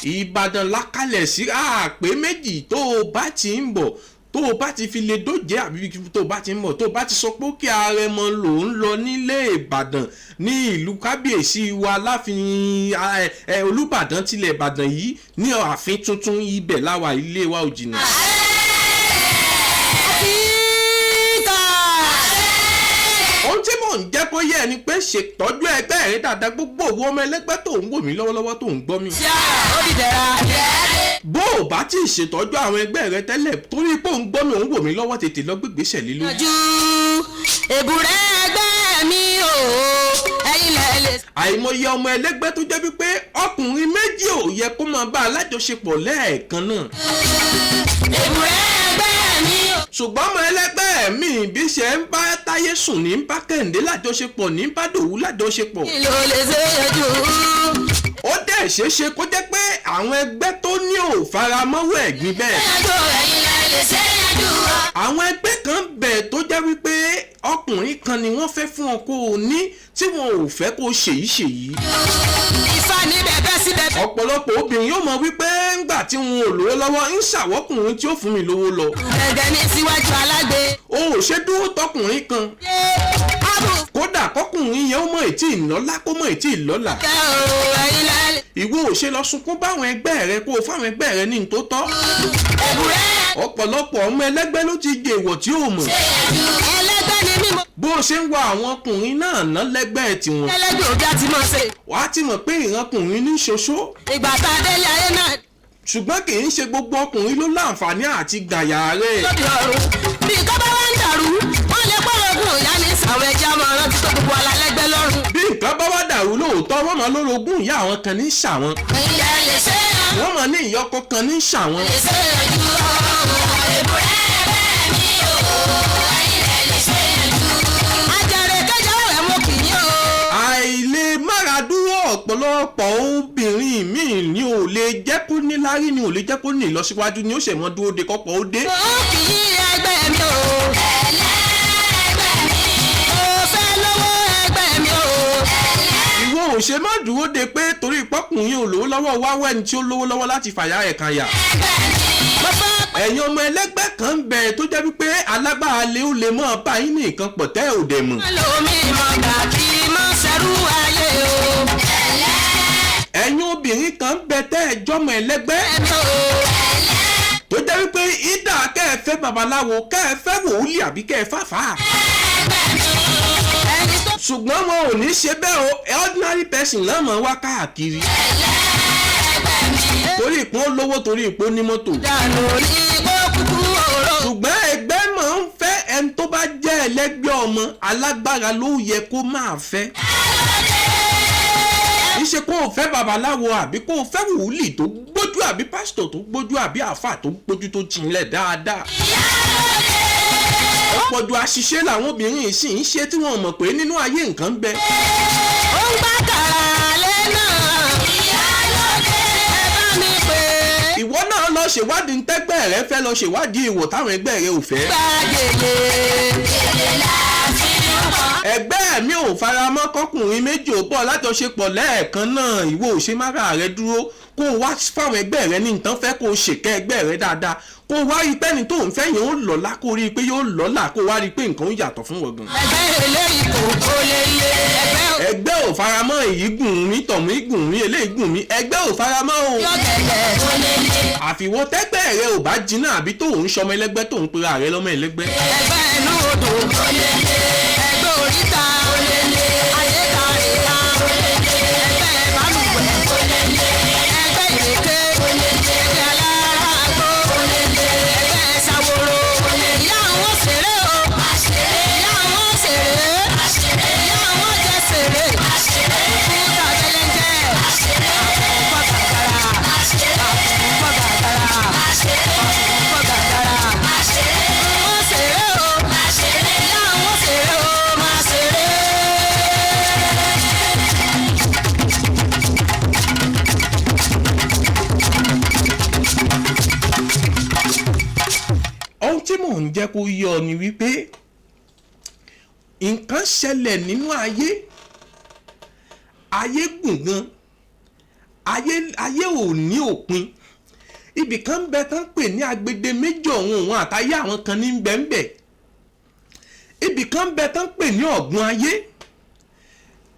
Ìbàdàn lákàlẹ̀ sí àpé méjì. Tó o bá ti ń bọ̀, tó o bá ti fi lè dóje, àbí tó o bá ti ń bọ̀, tó o bá ti sọ pé kí Àrẹ̀mọ ló ń lọ nílé Ìbàdàn, ní ìlú kábíyèsí wa láàfin Olúbàdàn tilẹ̀ Ìbàdàn yìí, ní ààfin tuntun, ibẹ̀ láwa, ilé wa ò jìnnà. Kíkà. Ohun tí mò ń jẹ́ kó yé ẹ ni pé ṣètọ́jú ẹgbẹ́ rẹ dáadáa. Gbogbo òwò ọmọ ẹlẹ́gbẹ́ tó ń wò mí lọ́wọ́lọ́wọ́, tó ń gbọ́ mi. Ṣá ó dìdẹ̀ra. Bó o bá tí ì ṣètọ́jú àwọn ẹgbẹ́ rẹ tẹ́lẹ̀, torí pé òun gbọ́ mi, òun wò mí lọ́wọ́, tètè lọ gbégbèsè lílo. Yanjú èbúrẹ́ ẹgbẹ́ mi o, ẹ̀yin lẹ lè. Àìmọye ọmọ ẹlẹ́gbẹ́ tó jẹ́ wípé ọkùnrin méjì ò yẹ kó máa bá alájọṣepọ̀ lẹ́ẹ̀kan náà. Èbúrẹ́ ẹgbẹ́ mi o. Ṣùgbọ́n ọmọ ẹlẹ́gbẹ́ mi bí ṣe ń bá Táyé sùn ní bá Kẹ́hìndé lájọṣepọ̀, ní bá Dòwú lájọṣepọ̀. Kí ló lè ṣe yanjú. Ó dẹ̀ ṣeéṣe kó jẹ́ pé àwọn ẹgbẹ́ tó ní ò faramọ́wọ́ ẹ̀gbin bẹ́ẹ̀. Yanjú, ẹ̀yin lẹ lè ṣe yanjú. Àwọn ẹgbẹ́ kan bẹ̀ tó jẹ́ wípé ọkùnrin kan ni wọ́n fẹ́ fún ọ kó o ní, tí wọn ò fẹ́ kó o ṣèyí ṣèyí. Ifá ní bẹ̀bẹ̀ sí bẹ̀bẹ̀. Ọ̀pọ̀lọpọ̀ obìnrin yóò mọ̀ wípé ńgbà tí wọn ò lówó lọ́wọ́, ń ṣàwọ́kùnrin tí ó fún mi lówó lọ. Gẹ̀gẹ̀ ní síwájú alágbe. O ò ṣe dúró tọkùnrin kan. Yé ábù. Kódà kọkùnrin yẹn ó mọ̀ ètí ìlọ́lá, kó mọ̀ ètí ìlọ́lá. Kẹ́ o, ẹ̀yin lẹ lè. Ìwọ ò ṣe lọ sunkún báwọn ẹgbẹ́ rẹ, kó o fáwọn ẹgbẹ́ rẹ ní tó tọ́. Èbúrẹ́. Ọ̀pọ̀lọpọ̀ ọmọ ẹlẹ́gbẹ́ ló ti jèèwọ̀ tí ò mọ̀. Ẹlẹ́gbẹ́ ni mímọ́. Bó o ṣe ń wa àwọn ọkùnrin náà ná lẹ́gbẹ́ tiwọn, Ẹlẹ́gbẹ́ òbí àti mọ̀ ṣe. Wàá ti mọ̀ pé ìrankùnrin ní ṣoṣo. Ìgbà tá a délé ayé náà. Ṣùgbọ́n kì í ṣe gbogbo ọkùnrin ló láǹfààní àti gbàyà rẹ̀. Lóde ọ̀run bí nǹkan bá wá ń dàrú, wọ́n lè pọ̀rọ̀ ogun ìyá ní sàwọn ẹja máa rántí tó gbogbo alálẹ́gbẹ́ lọ́rùn. Bí nǹkan bá wá dàrú lóòótọ́, wọ́n máa lórogún ìyá àwọn kan ní ṣàwọn. Ẹ̀yin lẹ lè ṣe é. Wọ́n máa ní ìyọkọ kan ní ṣàwọn. Lè ṣe yanjú èbúrẹ́ ẹgbẹ́ mi o, ẹ̀yin lẹ lè ṣe yanjú. Àjàrè kẹjọ rẹ̀ mú kì í o. Àìlè mára dúró ọ̀pọ̀lọpọ̀ obìnrin míì ni ò lè jẹ́ kó níláárí, ni ò lè jẹ́ kó ní ìlọsíwájú, ni ó ṣe mọ́ dúró de kọ́pọ̀ ó dé. Mo kì í ẹgbẹ́ mi o. Ẹlẹ́gbẹ́ mi. Mo fẹ́ lówó ẹgbẹ́ mi o. Ìwọ ò ṣe má dúró de pé torí pọ́kùnrin ò lówó lọ́wọ́, wá wẹ́ni tí ó lówó lọ́wọ́ láti fàyà ẹ̀ kan yà. Mo fẹ́ Ẹ̀yin ọmọ ẹlẹ́gbẹ́ kan ń bẹ tó jẹ́ wípé alágbára lé ó lè mọ́ bá yín ní nǹkan pọ̀ tẹ́ ò dẹ̀ mọ̀. lómi mọ̀ gbà kí mọ̀ ṣẹ́rú ayé o. Ẹ̀yin obìnrin kan ń bẹ tẹ́ ẹ jọ́mọ ẹlẹ́gbẹ́ Ẹ̀mí o. tó jẹ́ wípé ìdá kẹ́ ẹ fẹ́ babaláwo, kẹ́ ẹ fẹ́ wòlíì, àbí kẹ́ ẹ fàfà. Ẹni tó Ṣùgbọ́n wọn ò ní ṣe bẹ́ẹ̀ o, ordinary person náà mọ̀ wá káàkiri torí ìpín ó lówó, torí ìpín ó ní mọ́tò. Dànù ní kó kúkú òró. Ṣùgbọ́n ẹgbẹ́ máa ń fẹ́ ẹni tó bá jẹ́ ẹlẹ́gbẹ́ ọmọ alágbára ló yẹ kó máa fẹ́. Ìṣe kó o fẹ́ babaláwo, àbí kó o fẹ́ wòlíì tó gbójú, àbí pásítọ̀ tó gbójú, àbí àáfà tó gbójú tó jinlẹ̀ dáadáa. Ọ̀pọ̀jù àṣìṣe làwọn obìnrin yìí sì ń ṣe tí wọ́n mọ̀ pé nínú ayé nǹkan ń bẹ. Ó ń gbá kàrà lé náà. Ẹ bá mi pè é. Ìwọ náà lọ ṣèwádìí ntẹ́gbẹ́ rẹ fẹ́, lọ ṣèwádìí ìwò táwọn ẹgbẹ́ rẹ ò fẹ́. Gba gèlè. Gèlè la fi ń pọ̀. Ẹgbẹ́ mi ò faramọ́ kọkùnrin méjì ò bọ̀ lájọṣepọ̀ lẹ́ẹ̀kan náà. Ìwọ ò ṣe mára rẹ dúró, kó o wá fáwọn ẹgbẹ́ rẹ ní nǹkan fẹ́, kó o ṣèkẹ́ ẹgbẹ́ rẹ dáadáa, kó o wá rí pé ẹni tó ń fẹ́ yẹn ó lọ́lá, kó o rí i pé yóò lọ́lá, kó o wá rí i pé nǹkan ó yàtọ̀ fún wọn gan. Ẹgbẹ́ eléyìí kò kó lé lé. Ẹgbẹ́ Ẹgbẹ́ ò faramọ́ èyí gùn mí, tọ̀mú gùn mí, eléyìí gùn mí, ẹgbẹ́ ò faramọ́ o. Yọ̀gẹ̀dẹ̀. Àfiwọ́ tẹ́gbẹ́ rẹ ò bá jiná àbí tó ń sọmọ ẹlẹ́gbẹ́ tó ń pera rẹ lọ́mọ ẹlẹ́gbẹ́. Ẹgbẹ́ inú odò. Ẹgbẹ́ oríta. Ayétàríta. Ẹgbẹ́ balùwẹ̀. Ẹgbẹ́ ìrèké. Ẹgbẹ́ alárágbó. Ẹgbẹ́ ṣàwòrò. Ìyá àwọn ṣeré o. Ìyá àwọn ṣeré. Ìyá àwọn jẹ ṣeré. Òkúta jẹlẹ́ńjẹ́. Àkùkọ gàgàrà. Àkùkọ gàgàrà. Àkùkọ gàgàrà. Wọ́n ṣeré o. Ìyá àwọn ṣeré o. Máa ṣeré. Ohun tí mò ń jẹ́ kó yé ọ ni wípé nǹkan ṣẹlẹ̀ nínú ayé. Ayé gùn gan, ayé ayé ò ní òpin. Ibì kan bẹ tán pè ní agbede méjì ọ̀hún, òun àtayé àwọn kan ní bẹ́ńbẹ́. Ibì kan bẹ tán pè ní ọ̀gbun ayé.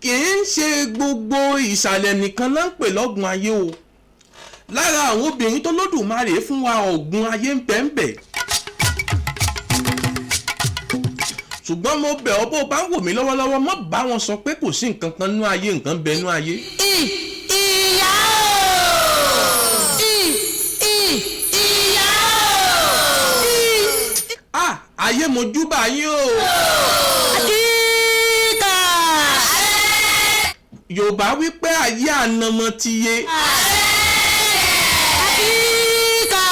Kì í ṣe gbogbo ìsàlẹ̀ nìkan ló ń pè lọ́gbun ayé o. Lára àwọn obìnrin tó lódùmarè fún wa, ọ̀gbun ayé ń bẹ́ńbẹ́. Ṣùgbọ́n mo bẹ̀ ọ́, bó o bá ń wò mí lọ́wọ́lọ́wọ́, má bá wọn sọ pé kò sí nǹkan kan nú ayé. Nǹkan bẹ nú ayé. Ìyá o. Ìyá o. Ah, ayé, mojúbà yín o. Kíkà. Yorùbá wípé ayé ànàmọ́ ti yé. Kíkà.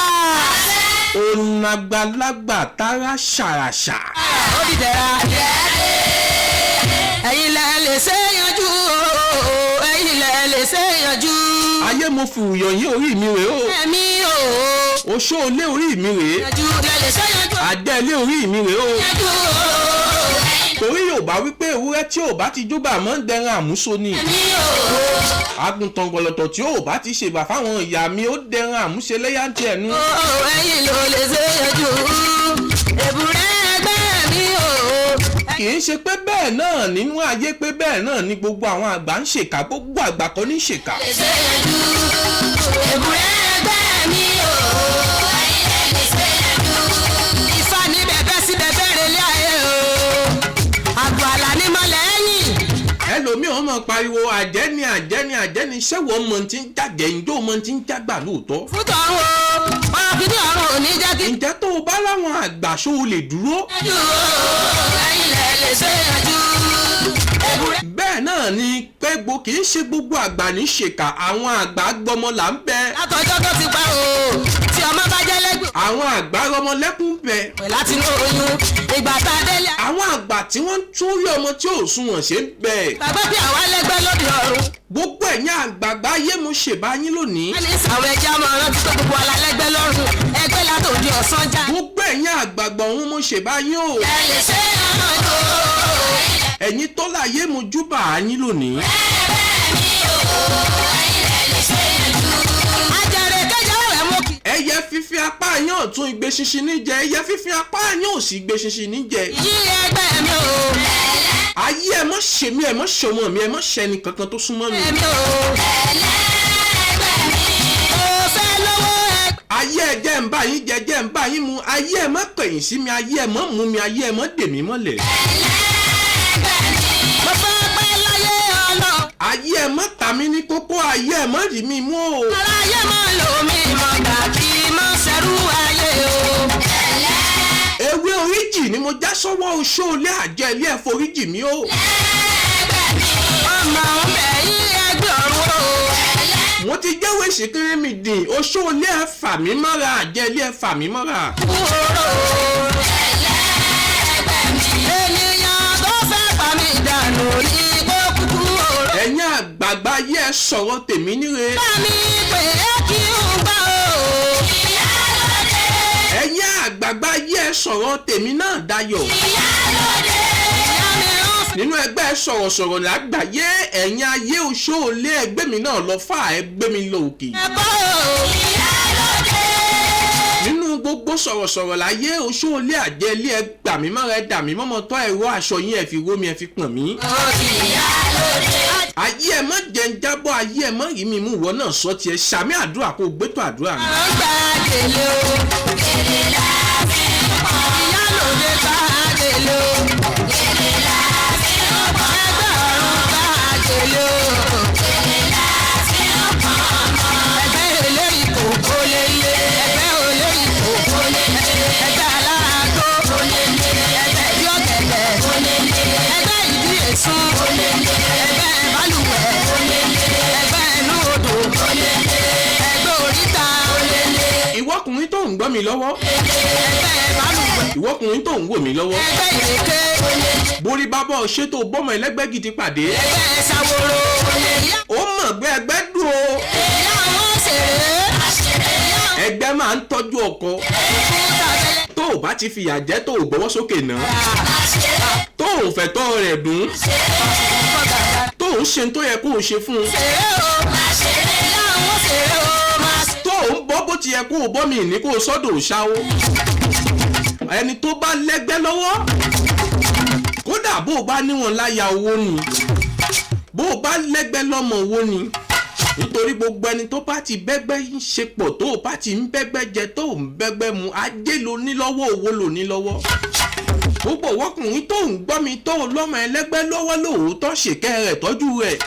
Ònàgbàlagbà tara ṣàràṣà. Ó dìdẹ̀ra. Ẹ̀yin lẹ lè ṣe yanjú o. Ẹ̀yin lẹ lè ṣe yanjú. Ayé, mo fi ìyọ̀ yín, orí mi rèé o. Ẹ̀mí o. Oṣó ilé, orí mi rèé. Yanjú lẹ lè ṣe yanjú. Àjẹ́ ilé, orí mi rèé o. Yanjú o. Torí Yorùbá wípé ewúrẹ́ tí ò bá ti júbà mọ́ ń dẹran àmúso ni. Ẹ̀mí o. Àgùntàn gọlọ̀tọ̀ tí ò bá ti ṣèbà fáwọn ìyá mi, ó dẹran àmúṣeléyà ń tiẹ̀ nu. Ẹ̀yin ló lè ṣe yanjú. Èbúrẹ́ ẹgbẹ́ mi o. Kì í ṣe pé bẹ́ẹ̀ náà nínú ayé, pé bẹ́ẹ̀ náà ni gbogbo àwọn àgbà ń ṣèkà. Gbogbo àgbà kọ́ ní ṣèkà. Lè ṣe yanjú. Èbúrẹ́ ẹgbẹ́ mi o. Ẹ̀yin lẹ lè ṣe yanjú. Ifá ní bẹ̀bẹ̀ sí bẹ̀bẹ̀ relé ayé o. Àgbò àlà ní mọ́lẹ̀ ẹ̀yìn. Ẹlòmíì wọn máa pariwo àjẹ́ ni, àjẹ́ ni, àjẹ́ ni. Ṣẹ́wọ̀n mọ ti ń jàjẹ́? Ǹjọ́ mọ ti ń jágbà lóòótọ́? Fún tọ̀run o. Ọ̀rọ̀ kìíní ọ̀run ò ní jẹ́ kí. Ǹjẹ́ tó o bá láwọn àgbà, ṣó o lè dúró? Yanjú o. Ẹ̀yin lẹ lè ṣe yanjú. Èbúrẹ́. Bẹ́ẹ̀ náà ni pé kì í ṣe gbogbo àgbà ní ṣèkà. Àwọn àgbà gbọmọ là ń bẹ. Látọjọ́ tó ti pẹ́ o. Tí ọmọ bá jẹ́ lẹ́gbẹ̀ẹ́. Àwọn àgbà rọmọlẹ́kùn bẹ. Pẹ̀ láti inú oyún. Ìgbà tá a délé. Àwọn àgbà tí wọ́n ń tún rí ọmọ tí ò sunwọ̀n ṣe ń bẹ. Gbàgbọ́ bí àwa lẹ́gbẹ́ lóde ọ̀run. Gbogbo ẹ̀yin àgbààgbà ayé, mo ṣèbá yín lónìí. Wọ́n ní sàwọn ẹja ọmọ rántí tó gbogbo alálẹ́gbẹ́ lọ́rùn. Ẹgbẹ́ látòdì ọ̀sán já. Gbogbo ẹ̀yin àgbààgbà ọ̀hún, mo ṣèbá yín o. Ẹ lè ṣe yanjú. Ẹ̀yin tó láyé, mo júbà yín lónìí. Ajẹrẹ kẹjọ rẹ mú kí. Ẹyẹ fífi apá yín ọ̀tún igbe ṣinṣin níjẹ, ẹyẹ fífi apá yín òsì igbe ṣinṣin níjẹ. Yí ẹgbẹ́ mi o. Ayé, ẹ mọ́ ṣe mí, ẹ mọ́ ṣọmọ mi, ẹ mọ́ ṣẹni kankan tó súnmọ́ mi. Ẹ̀mí o. Mo fẹ́ lówó ẹgbẹ́. Ayé, ẹ jẹ́ ń bá yín jẹ, jẹ́ ń bá yín mu. Ayé, ẹ má kẹ̀yìn sí mi. Ayé, ẹ má mú mi. Ayé, ẹ má dè mí mọ́lẹ̀. Mo fẹ́ pẹ́ láyé ọlọ́. Ayé, ẹ má ta mí ní kókó. Ayé, ẹ má rí mi mú o. Aráyé máa lò mí mọ̀ gbà kí mọ̀ ṣẹ́rú ayé o. Ewé oríjì ni mo já sọ́wọ́ oṣó ilé, àjẹ́ ilé, ẹ̀ foríjì mi o. Ọmọ ń bẹ̀ yí ẹgbẹ́ ọ̀run o. Mo ti jẹ́wọ́ ìṣèkéré mi dìn. Oṣó ilé, ẹ̀ fà mí mọ́ra. Àjẹ́ ilé, ẹ̀ fà mí mọ́ra. Kúrò. Ènìyàn tó fẹ́ pa mí dànù ní kó kúkú oró. Ẹ̀yin àgbààgbà ayé, ẹ sọ̀rọ̀ tèmi níre. Bá mi pè é kí n gbọ́ o. Ẹ̀yin àgbààgbà ayé, ẹ sọ̀rọ̀ tèmi náà dayọ̀. Ìyá mi ń fẹ́. Nínú ẹgbẹ́ sọ̀rọ̀sọ̀rọ̀ lágbàáyé, ẹ̀yin ayé, oṣó ilé, ẹgbẹ́ mi náà lọ fà, ẹgbẹ́ mi lọ òkè. Ẹ̀kọ́ o. Nínú gbogbo sọ̀rọ̀sọ̀rọ̀ láyé, oṣó ilé, àjẹ́ ilé, ẹ gbà mí mọ́ra, ẹ dà mí mọ́mọ́ tọ́, ẹ̀rọ aṣọ yín, ẹ fi ró mi, ẹ fi pọ̀n mí. Ayé ẹ má jẹ́ ń jábọ́, ayé ẹ má rí mi mú. Ìwọ náà sọ tiẹ̀, sàmì àdúrà kó o gbétò àdúrà mi. Ọ̀run gba gèlè o. Gèlè la fi ń pọ́n. Ìyálòde gba gèlè o. Gèlè la fi ń pọ́n. Ẹgbẹ́ ọ̀run gba gèlè o. Gèlè la fi ń pọ́n. Ẹgbẹ́ eléyìí kò kó lélẹ̀. Ẹgbẹ́ olóyìí kò kó lélẹ̀. Ẹgbẹ́ aláàgó kó lélẹ̀. Ẹgbẹ́ bí ọ̀gẹ̀dẹ̀ kó lélẹ̀. Ẹgbẹ́ ìdí èso kó lélẹ̀. Ẹgbẹ́ balùwẹ̀ kó lélẹ̀. Ẹgbẹ́ inú odò kó lélẹ̀. Ẹgbẹ́ oríta kó lélẹ̀. Ìwọ ọkùnrin tó ń gbọ́ mi lọ́wọ́, Ẹgbẹ́ balùwẹ̀. ìwọ ọkùnrin tó ń wò mí lọ́wọ́, Ẹgbẹ́ ìrèké. borí bá bọ́ ṣètò bọ́mọ ẹlẹ́gbẹ́ gidi pàdé, Ẹgbẹ́ saworo. ó mọ̀ pé ẹgbẹ́ dùn o. Ìyá wọn ṣeré. Ẹgbẹ́ máa ń tọ́jú ọkọ. Tó o bá ti fìyà jẹ, tó o gbọ́wọ́ sókè náà, tó o fẹ̀tọ́ rẹ̀ dùn, tó o ń ṣe tó yẹ kó o ṣe fún un, tó o ń bọ́ bó ti yẹ kó o bọ́ mi ní kó o sọ́dọ̀ òṣà o. Ẹni tó bá lẹ́gbẹ́ lọ́wọ́, kódà bó o bá níwọ̀n láya owó ni, bó o bá lẹ́gbẹ́ lọ́mọ owó ni, nítorí gbogbo ẹni tó bá ti bẹ́gbẹ́ ń ṣe pọ̀, tó o bá ti ń bẹ́gbẹ́ jẹ, tó o ń bẹ́gbẹ́ mu, ajé ló ní lọ́wọ́, owó ló ní lọ́wọ́. Gbogbo ọkùnrin tó ń gbọ́ mi tó o lọ́mọ ẹlẹ́gbẹ́ lọ́wọ́, lóòótọ́ ṣèkẹ́ rẹ̀, tọ́jú rẹ̀.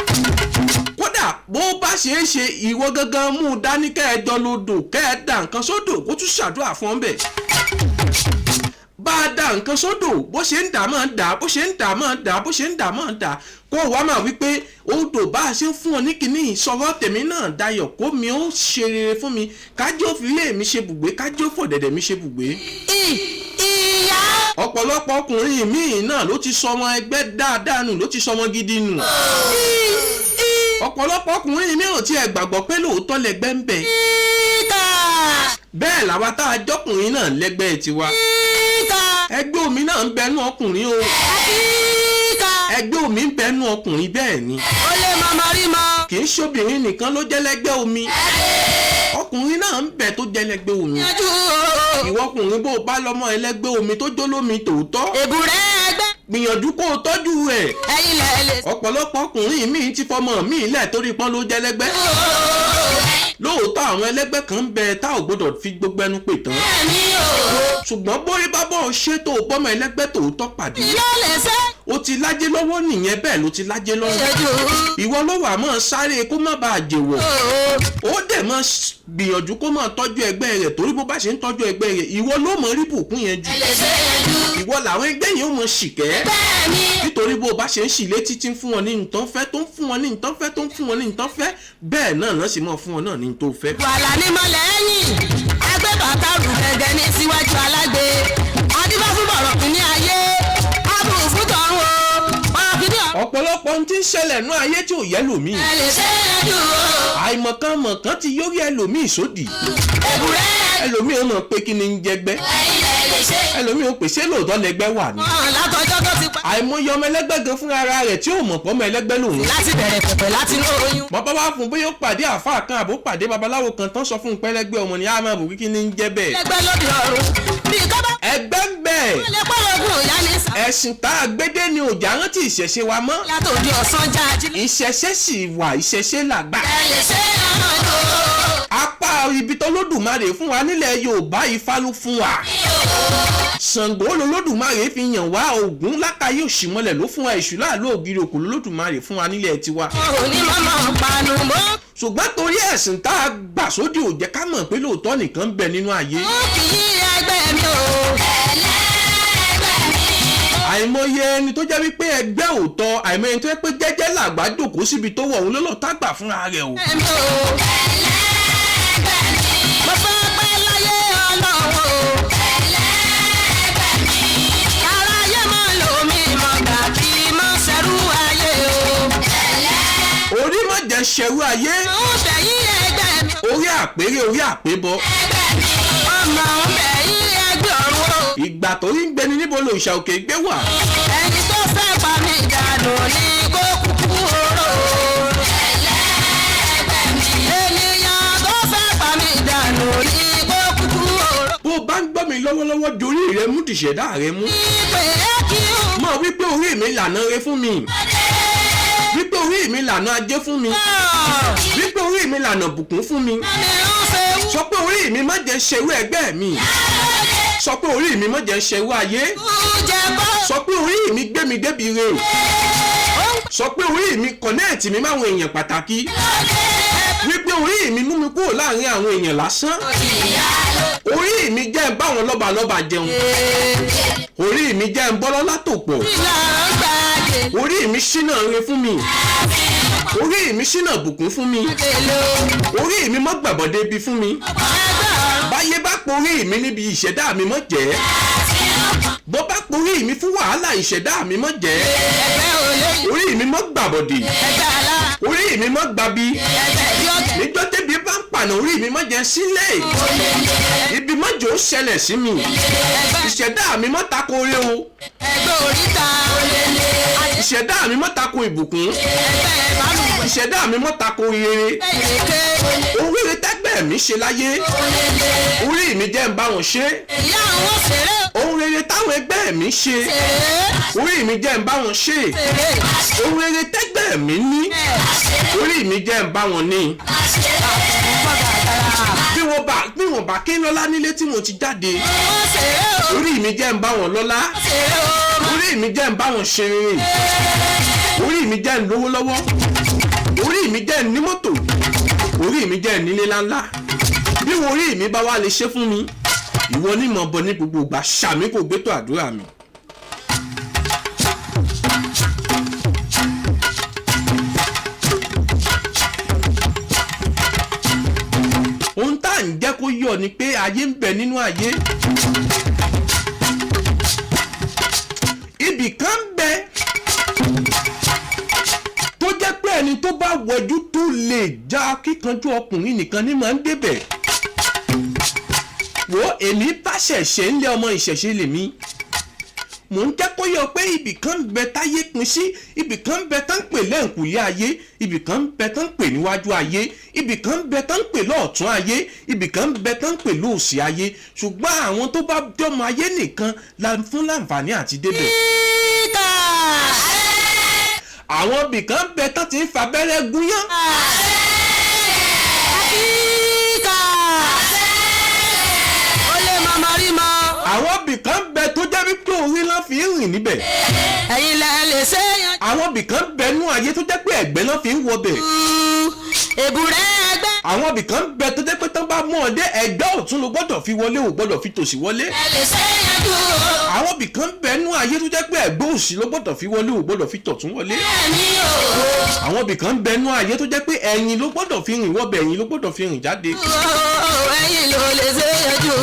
Kódà bó bá ṣe é ṣe, ìwọ gangan mú un dání, kẹ́ ẹ jọ lodò, kẹ́ ẹ dà nǹkan sódò, kó tún ṣàdúrà fún ọ bẹ́ẹ̀. Bá a da nǹkan sódò, bó ṣe ń dà máa ń dà, bó ṣe ń dà máa ń dà, bó ṣe ń dà máa ń dà, kó o wá máa wí pé odò bá a ṣe ń fún ọ ní kínní sọ̀rọ̀ tèmi náà dayọ̀, kó mi ó ṣe rere fún mi, kájí ó fi ilé mi ṣe bùgbé, kájí ó fọ̀dẹ̀dẹ̀ mi ṣe bùgbé. Ìyá. Ọ̀pọ̀lọpọ̀ ọkùnrin míì náà ló ti sọmọ ẹgbẹ́ dáadáa nù, ló ti sọmọ gidi nù. Ọ̀pọ̀lọpọ̀ ọkùnrin míì ò tiẹ̀ gbàgbọ́ pé lóòótọ́ lẹgbẹ́ ń bẹ. Ìkà. Bẹ́ẹ̀ làwa tá a jọkùnrin náà lẹ́gbẹ́ tiwa. Ìkà. Ẹgbẹ́ omi náà ń bẹnu ọkùnrin o. Ìkà. Ẹgbẹ́ omi ń bẹnu ọkùnrin, bẹ́ẹ̀ ni. Ó lè mọ̀mọ́ rí mọ́. Kì í ṣobìnrin nìkan ló jẹ́ lẹ́gbẹ́ omi, ọkùnrin náà ń bẹ tó jẹ́ lẹ́gbẹ́ omi. Yanjú o. Ìwọ ọkùnrin, bó o bá lọ́mọ ẹlẹ́gbẹ́ omi tó jólómi tòótọ́, Èbúrẹ́ ẹgbẹ́. gbìyànjú kó o tọ́jú rẹ̀. Ẹ̀yin lẹ̀ lè. Ọ̀pọ̀lọpọ̀ ọkùnrin míì ti fọmọ míì lẹ̀ torí pọ́n ló jẹ́ lẹ́gbẹ́. Lóòótọ́, àwọn ẹlẹ́gbẹ́ kan ń bẹ tá ò gbọ́dọ̀ fi gbogbo ẹnu pè tán, Ẹ̀mí o. ṣùgbọ́n bórí bá bọ́ ṣètò bọ́mọ ẹlẹ́gbẹ́ tòótọ́ pàdé, Yóò lè ṣe. ó ti lájé lọ́wọ́ nìyẹn, bẹ́ẹ̀ ló ti lájé lọ́wọ́. Yanjú Ìwọ ló wà máa sáré kó má bàa jèwọ̀, o. ó dẹ̀ máa gbìyànjú kó máa tọ́jú ẹgbẹ́ rẹ̀, torí bó bá ṣe ń tọ́jú ẹgbẹ́ rẹ̀, ìwọ ló mọ̀ rí bùkún yẹn jù. Ẹ lè ṣe yanjú. Ìwọ làwọn ẹgbẹ́ yẹn ó mọ̀ ṣìkẹ́, Bẹ́ẹ̀ni. nítorí bó o bá ṣe ń ṣì létí tí ń fún wọn ní nǹkan fẹ́, tó ń fún wọn ní nǹkan fẹ́, tó ń fún wọn ní nǹkan fẹ́, bẹ́ẹ̀ náà náà sì máa fún wọn náà ní tó fẹ́. Wàhálà ní mọ̀lẹ́yìn. Agbébàtà rù gẹ́gẹ́ ní síwájú alágbe. Adíbá fún bọ̀rọ̀ kìíní ayé. Ábùrù fún tọ̀run o. Bọ̀rọ̀ kìíní ọ̀. Ọ̀pọ̀lọpọ̀ ohun tí ń ṣẹlẹ̀ nú ayé tí ò yẹ lòmíì, Ẹ lè ṣe yanjú o. àìmọ̀kànmọ̀kàn ti yórí ẹlòmíì sódì. Èbúrẹ́. Ẹlòmíì ó mọ̀ pé kí ni ń jẹgbẹ́. Ẹ̀yin lẹ̀ lè ṣe. Ẹlòmíì ó pèsè lóòótọ́ lẹgbẹ́ wà ní. Wọ́n látọjọ́ tó ti pẹ́. Àìmọye ọmọ ẹlẹ́gbẹ́ gan fúnra ara rẹ̀ tí ò mọ̀ pọ́ ọmọ ẹlẹ́gbẹ́ lòun. Láti bẹ̀rẹ̀ pẹ̀pẹ̀ láti inú oyún. Bàbá wa fún bóyá ó pàdé àáfàá kan àbó pàdé babaláwo kan tán sọ fún un pẹ́lẹ́gbẹ́ ọmọ ni, á máa bò kí ni ń jẹ́ bẹ́ẹ̀. Ẹgbẹ́ lóde ọ̀run. Bí kọ́bá. Ẹgbẹ́ ń bẹ. Lè pọ́n ogún ìyá ní sà. Ẹ̀sìn tá a gbédé ni òjá rántí ìṣẹ̀ṣe wa mọ́. Látòdì ọ̀sán jáde. Ìṣẹ̀ṣe sì wà, ìṣẹ̀ṣe làgbà. Ẹ lè ṣe yanjú o. Apá ibi tó lódùmarè fún wa nílẹ̀ Yorùbá, Ifá ló fún wa, Ṣàngó lolódùmarè fi yàn wá, Ògún lákàyè òṣìmọlẹ̀ ló fún wa, Èṣù láàlú ògiri òkú lolódùmarè fún wa nílẹ̀ tiwa. Wọn ò ní mọ́mọ́ panu mọ́. Ṣùgbọ́n torí ẹ̀sìn tá a gbà sódì ò jẹ́ ká mọ̀ pé lóòótọ́ nìkan ń bẹ nínú ayé. Ó kì í ẹgbẹ́ mi o. Ẹlẹ́gbẹ́ mi. Àìmọye ẹni tó jẹ́ wípé ẹgbẹ́ òótọ́, àìmọye ẹni tó jẹ́ pé jẹ́jẹ́ làgbà jókòó síbi tó wọ̀, òun ló lọ́ọ́ tágbà fúnra rẹ̀ o. Ẹgbẹ́ mi o. Ẹlẹ́gbẹ́ mi. Mo fẹ́ pẹ́ láyé ọlọ́run o. Ẹlẹ́gbẹ́ mi. Aráyé máa lò mí mọ̀ gbà kí mọ̀ ṣerú ayé o. Ẹlẹ́. Orí má jẹ́ ṣerú ayé. Mo ń bẹ̀yìn ẹgbẹ́ mi. Orí àpérè, orí àpébọ. Ẹgbẹ́ mi. Ọmọ ń bẹ̀yìn ẹgbẹ́ ọ̀run o. Ìgbà tó ń gbẹni níbo lo ìṣà òkè gbé wà. Ẹni tó fẹ́ pa mí dànù ní kó kúkú oró. Ẹlẹ́gbẹ́ mi. Ènìyàn tó fẹ́ pa mí dànù ní kó kúkú oró. Bó o bá ń gbọ́ mi lọ́wọ́lọ́wọ́, dorí rẹ mú, dìṣẹ̀dá rẹ mú. Ìpè é kí n Mọ̀ wípé orí mi lànà re fún mi, wípé orí mi mi lànà ajé fún mi. Wípé orí mi lànà bùkún fún mi. Sọ pé orí mi má jẹ́ ṣerú ẹgbẹ́ mi. Sọ pé orí mi má jẹ́ ṣerú ayé. Sọ pé orí mi gbé mi débi re o. Sọ pé orí mi kọ̀nẹ́ẹ̀tì mi máwọn èèyàn pàtàkì. Wípé orí mi mú mi kúrò láàrin àwọn èèyàn lásán. Orí mi jẹ́ ń bá àwọn lọ́balọ́ba jẹun. Orí mi jẹ́ ń bọ́ lọ́lá tò pọ̀. Orí mi ṣínà re fún mi. Orí mi ṣínà bùkún fún mi. Orí mi mọ́ gbàbọ̀dé bí fún mi. Báyé bá porí mi níbi ìṣẹ̀dá mi mọ́ jẹ́. Bó bá porí mi fún wàhálà ìṣẹ̀dá mi mọ́ jẹ́. Orí mi mọ́ gbàbọ̀dé. Orí mi mọ́ gbabi. Níjọ́ tẹ́bi bá ń pànà orí mi mọ́ jẹ́ sílẹ̀. Ibi mọ́jọ́ ó ṣẹlẹ̀ sí mi. Ìṣẹ̀dá mi mọ́ tako oore o. Ìṣẹ̀dá mi mọ́ tako ìbùkún. Ìṣẹ̀dá mi mọ́ tako rere. Oríire tẹ́gbẹ́ mi ṣe láyé. Orí mi jẹ́ ń bá wọn ṣe. Ohun rere táwọn ẹgbẹ́ mi ṣe. Orí mi jẹ́ ń bá wọn ṣe. Ohun rere tẹ́gbẹ́ mi ní. Orí mi jẹ́ ń bá wọn ní. Bí wọ́n bá kí lọ́lá nílé tí mo ti jáde. Orí mi jẹ́ ń bá wọn lọ́lá. Orí mi jẹ́ ń bá wọn ṣe rere. Orí mi jẹ́ ń lówó lọ́wọ́. Orí mi jẹ́ ń ní mọ́tò. Orí mi jẹ́ ń nílé ńláńlá. Bí orí mi bá wá lè ṣe fún mi, ìwọ ní mọ̀ bọ̀ ní gbogbo ìgbà ṣàmì kò gbé tó àdúrà mi. Ohun tá à ń jẹ́ kó yọ ni pé ayé ń bẹ nínú ayé. Ibì kan ń bẹ tó jẹ́ pé ẹni tó bá wọjú tó lè já kíkanjú ọkùnrin nìkan ní máa ń débẹ̀. Wo èmi bá ṣẹ̀ṣẹ̀ ń lé ọmọ ìṣẹ̀ṣe lèmi. Mò ń jẹ́ kó yọ pé ibì kan ń bẹ táyé pín sí, ibì kan ń bẹ tán ń pè lẹ́ǹkùlé ayé, ibì kan ń bẹ tán ń pè níwájú ayé, ibì kan ń bẹ tán ń pè lọ́ọ̀tún ayé, ibì kan ń bẹ tán ń pè lóòsì ayé. Ṣùgbọ́n àwọn tó bá jọmọ ayé nìkan la fún láǹfààní àti débẹ̀. Àwọn ibì kan ń bẹ tán ti ń fabẹ́rẹ́ gúnyán. Àwọn ibì kan ń bẹ tó jẹ́ wípé orí ló fi ń rìn níbẹ̀. Ẹ̀yin lẹ lè ṣe yan. Àwọn ibì kan ń bẹ nú ayé tó jẹ́ pé ẹ̀gbẹ́ ló fi ń wọbẹ̀. Èbúrẹ́ ẹgbẹ́. Àwọn ibì kan ń bẹ tó jẹ́ pé tán bá mú ọ dé ẹ̀gbẹ́ ọ̀tún ló gbọ́dọ̀ fi wọlé, ò gbọ́dọ̀ fi tòsì wọlé. Ẹ lè ṣe yanjú o. Àwọn ibì kan ń bẹ nú ayé tó jẹ́ pé ẹ̀gbẹ́ òsì ló gbọ́dọ̀ fi wọlé, ò gbọ́dọ̀ fi tọ̀tún wọlé. Bẹ́ẹ̀ni o. Àwọn ibì kan ń bẹ nú ayé tó jẹ́ pé ẹ̀yìn ló gbọ́dọ̀ fi rìn wọbẹ̀, ẹ̀yìn ló gbọ́dọ̀ fi rìn jáde. Ẹ̀yin ló lè ṣe yanjú.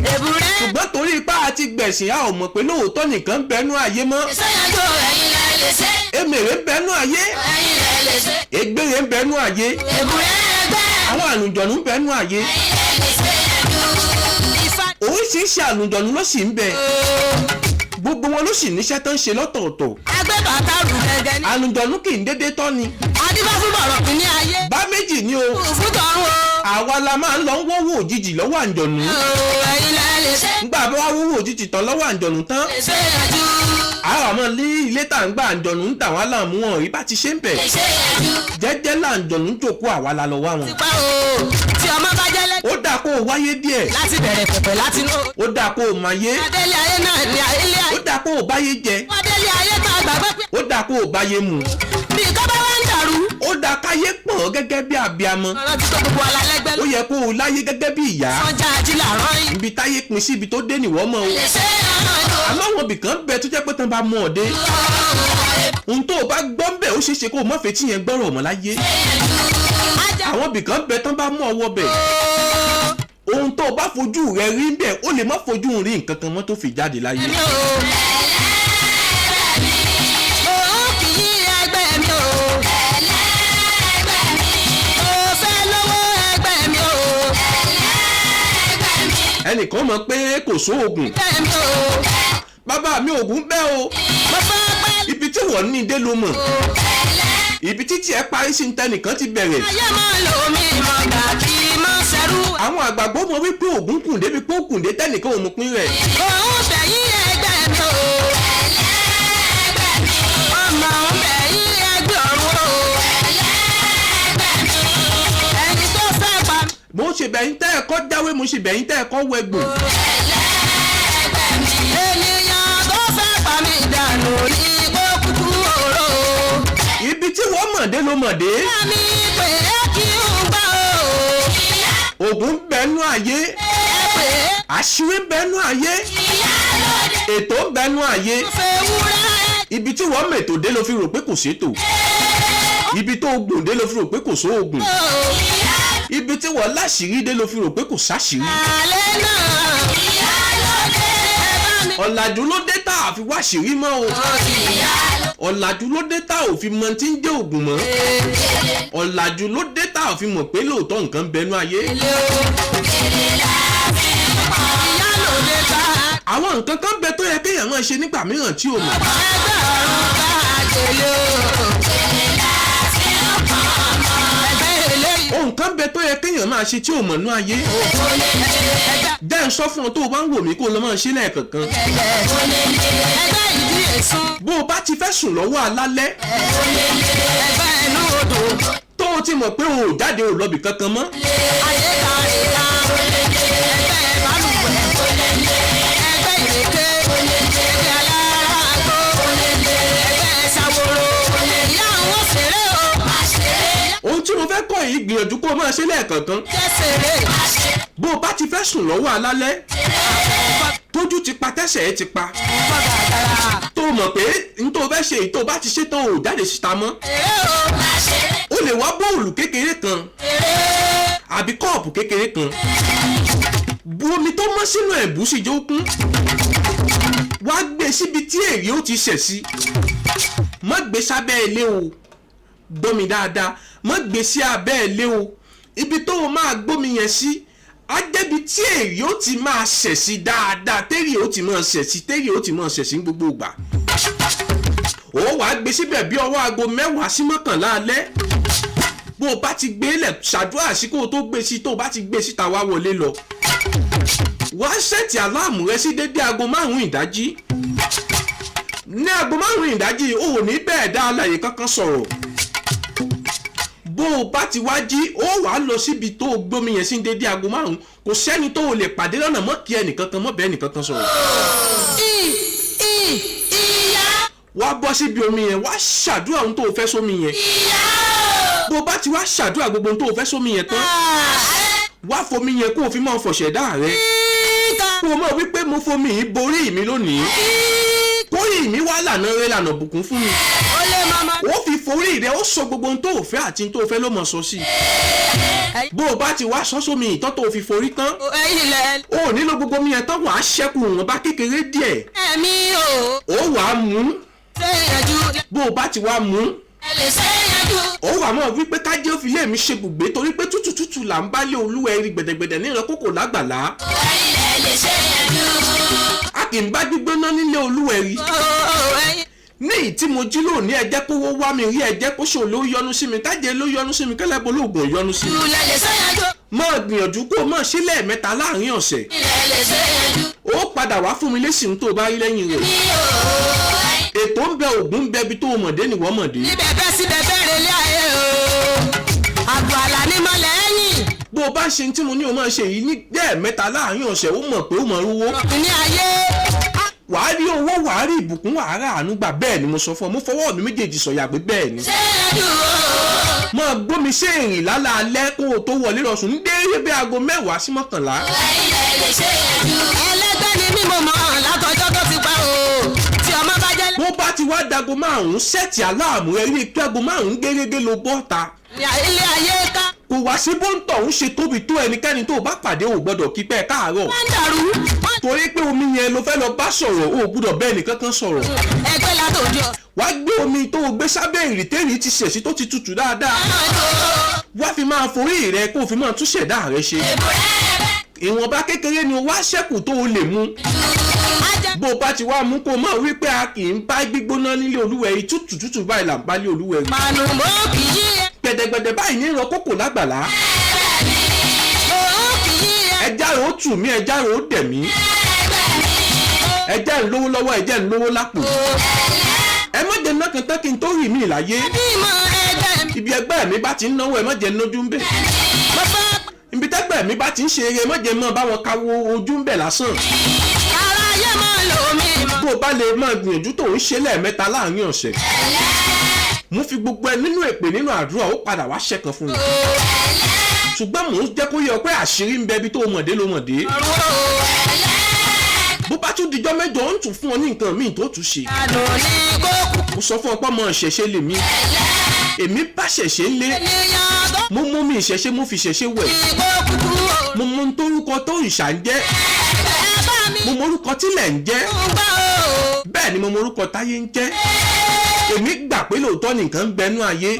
Èbúrẹ́. Ṣùgbọ́n torí ipá àti gbẹ̀sìn a ò mọ̀ pé lóòótọ́ nìkan ń bẹ nú ayé mọ́. Ṣe yanjú ẹ̀yin lẹ lè ṣe. Èmèrè ń bẹ nú ayé. Ẹ̀yin lẹ lè ṣe. Ègbèrè ń bẹ nú ayé. Èbúrẹ́ ẹgbẹ́. Àwọn àlùjọ̀nù ń bẹ nú ayé. Ẹ̀yin lẹ lè ṣe yanjú. Ifá. Oríṣiríṣi àlùjọ̀nù ló sì ń bẹ. Gbogbo wọn ló sì níṣẹ́ tán ṣe lọ́tọ̀ọ̀tọ̀. Ẹgbẹ́ bàtà rù gẹ́gẹ́ ní. Àlùjọ̀nù kì í dédé tọ́ ni. Adífá fún bọ̀rọ̀ kìíní ayé. Bá méjì ni o. Fún tọ̀run o. Àwa la máa ń lọ ń wọ́wọ́ òjijì lọ́wọ́ àǹjọ̀nù. Ẹ̀yin lẹ lè ṣe. Nígbà bá wá wọ́wọ́ òjijì tán lọ́wọ́ àǹjọ̀nù tán. Lè ṣe yanjú. Àwọn àmọ́ ní ilé tá à ń gbà àǹjọ̀nù ń dà wá láàmú wọn rí bá ti ṣe ń bẹ̀. Lè ṣe yanjú. Jẹ́jẹ́ làǹjọ̀nù ń jòkó àwa la lọ wá wọn. Tipa o. Tí ọmọ bá jẹ́lẹ̀. Ó dáa kó o wáyé díẹ̀. Láti bẹ̀rẹ̀ pẹ̀pẹ̀ láti inú. Ó dáa kó o máyé. Adélé ayé náà ni ilé Ó ayé. dáa kó o báyé jẹ. Adélé ayé tá a gbàgbé pé. Ó dáa kó o báyé mu. Bí nǹkan bá wá ń dàrú. Ó dáa káyé pọ̀n gẹ́gẹ́ bí abiamọ. Ọ̀rọ̀ ti tó gbogbo alálẹ́gbẹ́ Ó yẹ kó o láyé gẹ́gẹ́ bí ìyá. Sọ́jà ajílà rán yín. Ibi táyé pin sí ibi tó dé nìwọ́ mọ́ o. Lè ṣe yanjú. Àmọ́ àwọn ibì kan bẹ tó jẹ́ pé tán bá mú ọ dé. Ohun tó o bá gbọ́ ń bẹ̀ ó ṣeé ṣe kó o má fetí yẹn gbọ́rọ̀ mọ́ láyé. Àwọn ibì kan bẹ tán bá mú ọwọ́ bẹ̀. Ohun tó o bá fojú rẹ rí ń bẹ̀ ó lè má fojú rí nǹkan kan mọ́ tó fi jáde láyé. Mi o. Mo kì í ẹgbẹ́ mi o. Mo fẹ́ lówó ẹgbẹ́ mi o. Ẹnìkan mọ̀ pé kò sóògùn. Ẹgbẹ́ mi o. Bàbá mi ògùn bẹ́ o. Mo fẹ́ pẹ́ Ibi tí wọ́n ní dé ló mọ̀. Ibi títí ẹ parí sí ní tẹnìkan ti bẹ̀rẹ̀. ayé máa lò mí mọ̀ gbà kí mọ̀ ṣẹ́rú. Àwọn àgbàgbọ́ mọ̀ wípé ògùn kùn débi pé ó kùn dé tẹnìkan ò mú pín rẹ̀. Òun bẹ̀yìn ẹgbẹ́ mi o. Ọmọ òun bẹ̀yìn ẹgbẹ́ ọ̀run o. bẹ̀yìn tẹ́ ẹ kọ́ jáwé, mo ṣe bẹ̀yìn tẹ́ ẹ kọ́ wẹ̀gbò. Ènìyàn tó fẹ́ pa mí dànù ní kó kúkú òró. Ibi tí wọ́n mọ̀dé ló mọ̀dé. Mi pè é kí n gbọ́ o. Ògùn ń bẹnu ayé, Ẹ pè é àṣírí ń bẹnu ayé, ètò ń bẹnu ayé. fẹ́ wúrẹ́. Ibi tí wọ́n mètò dé ló fi rò pé kò sétò, ibi tó gùn dé ló fi rò pé kò sóògùn, ibi tí wọ́n láṣìírí dé ló fi rò pé kò sáṣìírí. Alẹ́ náà. Ẹ bá mi. Ọ̀làjú ló dé tá a fi wá ṣìírí mọ́ o. Ọ̀làjú ló dé tá ò fi mọ tí ń jẹ́ ògùn mọ́. Ọ̀làjú ló dé tá ò fi mọ̀ pé lóòótọ́ nǹkan ń bẹnu ayé. Ìyálòde ká. Àwọn nǹkan kan bẹ tó yẹ kéèyàn máa ṣe nígbà mìíràn tí o mọ̀. Ẹgbẹ́ ọ̀run ká àjèlé o. Ẹgbẹ́ eléyìí. Ohun kan bẹ tó yẹ kéèyàn máa ṣe tí o mọ̀ nú ayé. Jẹ́ ń sọ fún ọ, tó o bá ń wò mí, kó o lọ máa ṣe lẹ́ẹ̀kọ̀kan. Ẹgbẹ́ ìdí èsùn. Bó o bá ti fẹ́ sùn lọ́wọ́ alálẹ́, Ẹgbẹ́ inú odò. tó o ti mọ̀ pé o ò jáde, o ò lọ́bì kankan mọ́, Ayé kàríkà. Ẹgbẹ́ balùwẹ̀. Ẹgbẹ́ ìrèké. Ẹgbẹ́ alárágbó. Ẹgbẹ́ sàwòrò. Ìyá àwọn ṣeré o. Ohun tí mo fẹ́ kọ́ yìí, gbìyànjú kó o máa ṣe lẹ́ẹ̀kọ̀kan. Jẹ́ ṣeré. Bó o bá ti fẹ́ sùn lọ́wọ́ alálẹ́, tójú ti pa, tẹ́sẹ̀ ẹ ti pa, tó o mọ̀ pé n tó o fẹ́ ṣe èyí, tó o bá ti ṣe tán, o ò jáde síta mọ́, Eré o. o lè wá bóòlù kékeré kan àbí kọ́ọ̀pù kékeré kan, bu omi tó mọ́ sínú ẹ̀, bù sí jẹ́ ó kún, wá gbé síbi tí èrè ó ti ṣẹ̀ sí. Má gbé sábẹ́ ilé o, gbọ́ mi dáadáa, má gbé sí abẹ́ ilé o. Ibi tó o máa gbómi yẹn sí á jẹ́bi tí èrè ó ti máa ṣẹ̀ sí dáadáa, tẹ́rì ó ti máa ṣẹ̀ sí, tẹ́rì ó ti máa ṣẹ̀ sí ní gbogbo ìgbà. Ó wàá gbé síbẹ̀ bí ọwọ́ aago 10 sí 11 alẹ́. Bó o bá ti gbé lẹ̀, ṣàdúrà sí kó o tó gbé sí. Tó o bá ti gbé síta, wá wọlé lọ, wá set alarm rẹ sí dédé aago 5 ìdájí. Ní aago 5 ìdájí, o ò ní bẹ́ẹ̀ dá alàyè kankan sọ̀rọ̀. Bó o bá ti wá jí, ó wàá lọ síbi tó o gbómi yẹn sí ní dédé aago 5. Kò sẹ́ni tó o lè pàdé lọ́nà mọ́, kí ẹnìkankan mọ́ bẹ́ẹ̀ nìkankan sọ̀rọ̀. I i ìyá. Wá bọ́ síbi omi yẹn, wá ṣàdúrà ohun tó o fẹ́ sómi yẹn. Bó o bá ti wá ṣàdúrà gbogbo ohun tó o fẹ́ sómi yẹn tán, wá fomi yẹn kó o fi máa fọ̀ṣẹ̀dá rẹ, kó o mọ̀ wípé mo fomi yìí borí mi lónìí, kórìí mi wá lànà rẹ, lànà bùkún fún mi. Ó lé mama. Ó fi forí rẹ, ó sọ gbogbo ohun tó o fẹ́ àti ohun tó o fẹ́ ló mọ̀ sọ sí i. Bó o bá ti wá sọ sómi ìtọ́ tó o fi forí tán, Ẹ̀yin lẹ. o ò nílò gbogbo omi yẹn tán, wàá ṣẹ́kù wọn bá kékeré díẹ̀. Ẹ̀mí o. Ó wàá mú. Ṣé ìyànjú. Bó o bá ti wá mú, Ẹ lè ṣe ìyànjú. ó wà mọ́ wípé kájé ó fi lé mi ṣe bùgbé, torí pé tútù tútù là ń bá lé olúwẹ̀rí, gbẹ̀dẹ̀gbẹ̀dẹ̀ ní ìran kókò lágbàlá. Ẹ̀yin lẹ lè ṣe ìyànjú. A kì í bá gbígbóná nílé olúwẹ̀rí. Ẹ̀yin. Ní ìyí tí mo jí lónìí, ẹ jẹ́ kówó wá mi rí, ẹ jẹ́ kó ṣòro ló yọnu sí mi, kájé ló yọnu sí mi, kẹ́lẹ́bó lóògùn yọnu sí mi. Lẹ lè ṣe ìyànjú. Máa gbìyànjú kó o máa ṣe lẹ́ẹ̀mẹ́ta láàrin ọ̀sẹ̀. Lẹ lè ṣe ìyànjú. Ó padà wá fún mi lésì tó o bá rí lẹ́yìn rẹ̀. Ètò ń bẹ, ògùn ń bẹ, ibi tó o mọ̀dé nìwọ́ mọ̀dé. Ibẹ̀ bẹ́ síbẹ̀ bẹ́ẹ̀rẹ̀ lé ayé o. Àgbò àlà ní mọ́lẹ̀ ẹ̀yìn. Bó o bá ṣe tí mo ní o máa ṣe yìí ní lẹ́ẹ̀mẹ́ta láàrin ọ̀sẹ̀, ó mọ̀ pé ó mọ̀ rówó. Ní ayé. Wàá rí owó, wàá rí ìbùkún, wàá rà àánú gbà. Bẹ́ẹ̀ ni mo sọ fún ọ, mo fọwọ́ mi méjèèjì sọ̀yà pé bẹ́ẹ̀ ni. Ṣé ìyànjú o. Máa gbómi sí èrìn lálaalẹ́ kó o tó wọlé lọ sùn ní déédéé bí aago 10 sí 11. Ẹ̀yin lẹ lè ṣe ìyànjú. Ẹlẹ́gbẹ́ ni mí, mo mọ̀ látọjọ́ tó ti pa o. Tí ọmọ bá jẹ́. Bó bá ti wá dago 5, set alarm rẹ rí i pé aago 5 gẹ́gẹ́ ló bọ́ ta. Ilé ayé ká. Kò wá sí bóńtọ̀ ń ṣe tóbi tó, ẹnikẹ́ni tó o bá pàdé ò gbọ́dọ̀ kí pẹ́ káàárọ̀. Wọ́n ń dàrú. Wọ́n Torí pé omi yẹn ló fẹ́ lọ bá sọ̀rọ̀, o ò gbọ́dọ̀ bẹ́ẹ̀ nìkan kan sọ̀rọ̀. Ẹgbẹ́ látòjọ́. Wá gbé omi tó o gbé sábẹ́ ìrìtẹ́rì ti ṣẹ̀sí tó ti tutù dáadáa, wá fi máa forí rẹ, kó o fi máa tún ṣẹ̀dá rẹ ṣe. Ìwọ̀nba kékeré ni o wá ṣẹ́kù tó o lè mu. Bó o bá ti wá mú, kó o máa wí pé a kì í bá gbígbóná nílé olúwẹ̀rí, tútù tútù báyìí là ń bá lé olúwẹ̀rí. Mànù mọ́ kì í yẹ. Gbẹ̀dẹ̀gbẹ̀dẹ̀ báyìí ní ìran kókò lágbàlá. Ó kì í yẹ. Ẹja rò ó tù mí, ẹja rò ó dẹ̀ mí, ẹja ń lówó lọ́wọ́, ẹjẹ́ ń lówó lápò. Ẹ má jẹ́ náà kan tán kí n tó rì mí láyé. Bímọ ẹgbẹ́ mi. Ibi ẹgbẹ́ mi bá ti ń náwó, ẹ má jẹ́ nájú ń bẹ̀. Mo fẹ́ Ibi tẹ́gbẹ́ Bẹ́gbẹ́ mi bá ti ń ṣe eré, mọ́jẹ mọ́ báwọn káwọ́ ojú ń bẹ̀ lásán. Aráyé máa lò mí mọ́. Bó o bá lè máa gbìyànjú tó ń ṣe lẹ́ẹ̀mẹ́ta láàrin ọ̀sẹ̀, mo fi gbogbo ẹ nínú èpè, nínú àdúrà, ó padà wá ṣẹ̀kan fún mi. Ṣùgbọ́n mò ń jẹ́ kó yẹ ọ pé àṣírí ń bẹ, ibi tó mọ̀dé ló mọ̀dé. Bó bá tún dijọ́ 8, ó ń tún fún ọ ní nǹkan míì tó tún ṣe. Àdùn ní kókù. Mo sọ fún ọ pé ọmọ ìṣẹ̀ṣe lèmi, èmi bá ṣẹ̀ṣẹ̀ ń lé. Ènìyàn tó Mo mú mi ìṣẹ̀ṣe, mo fi ìṣẹ̀ṣe wẹ̀. ní kókù o. Mo mọ ohun tórúkọ tó ìṣà ń jẹ́. Ẹ bá mi Mo mọ orúkọ tílẹ̀ ń jẹ́. ń gbọ́ o. Bẹ́ẹ̀ ni mo mọ orúkọ táyé ń jẹ́. Èmi gbà pé lóòótọ́ nìkan ń bẹnú ayé.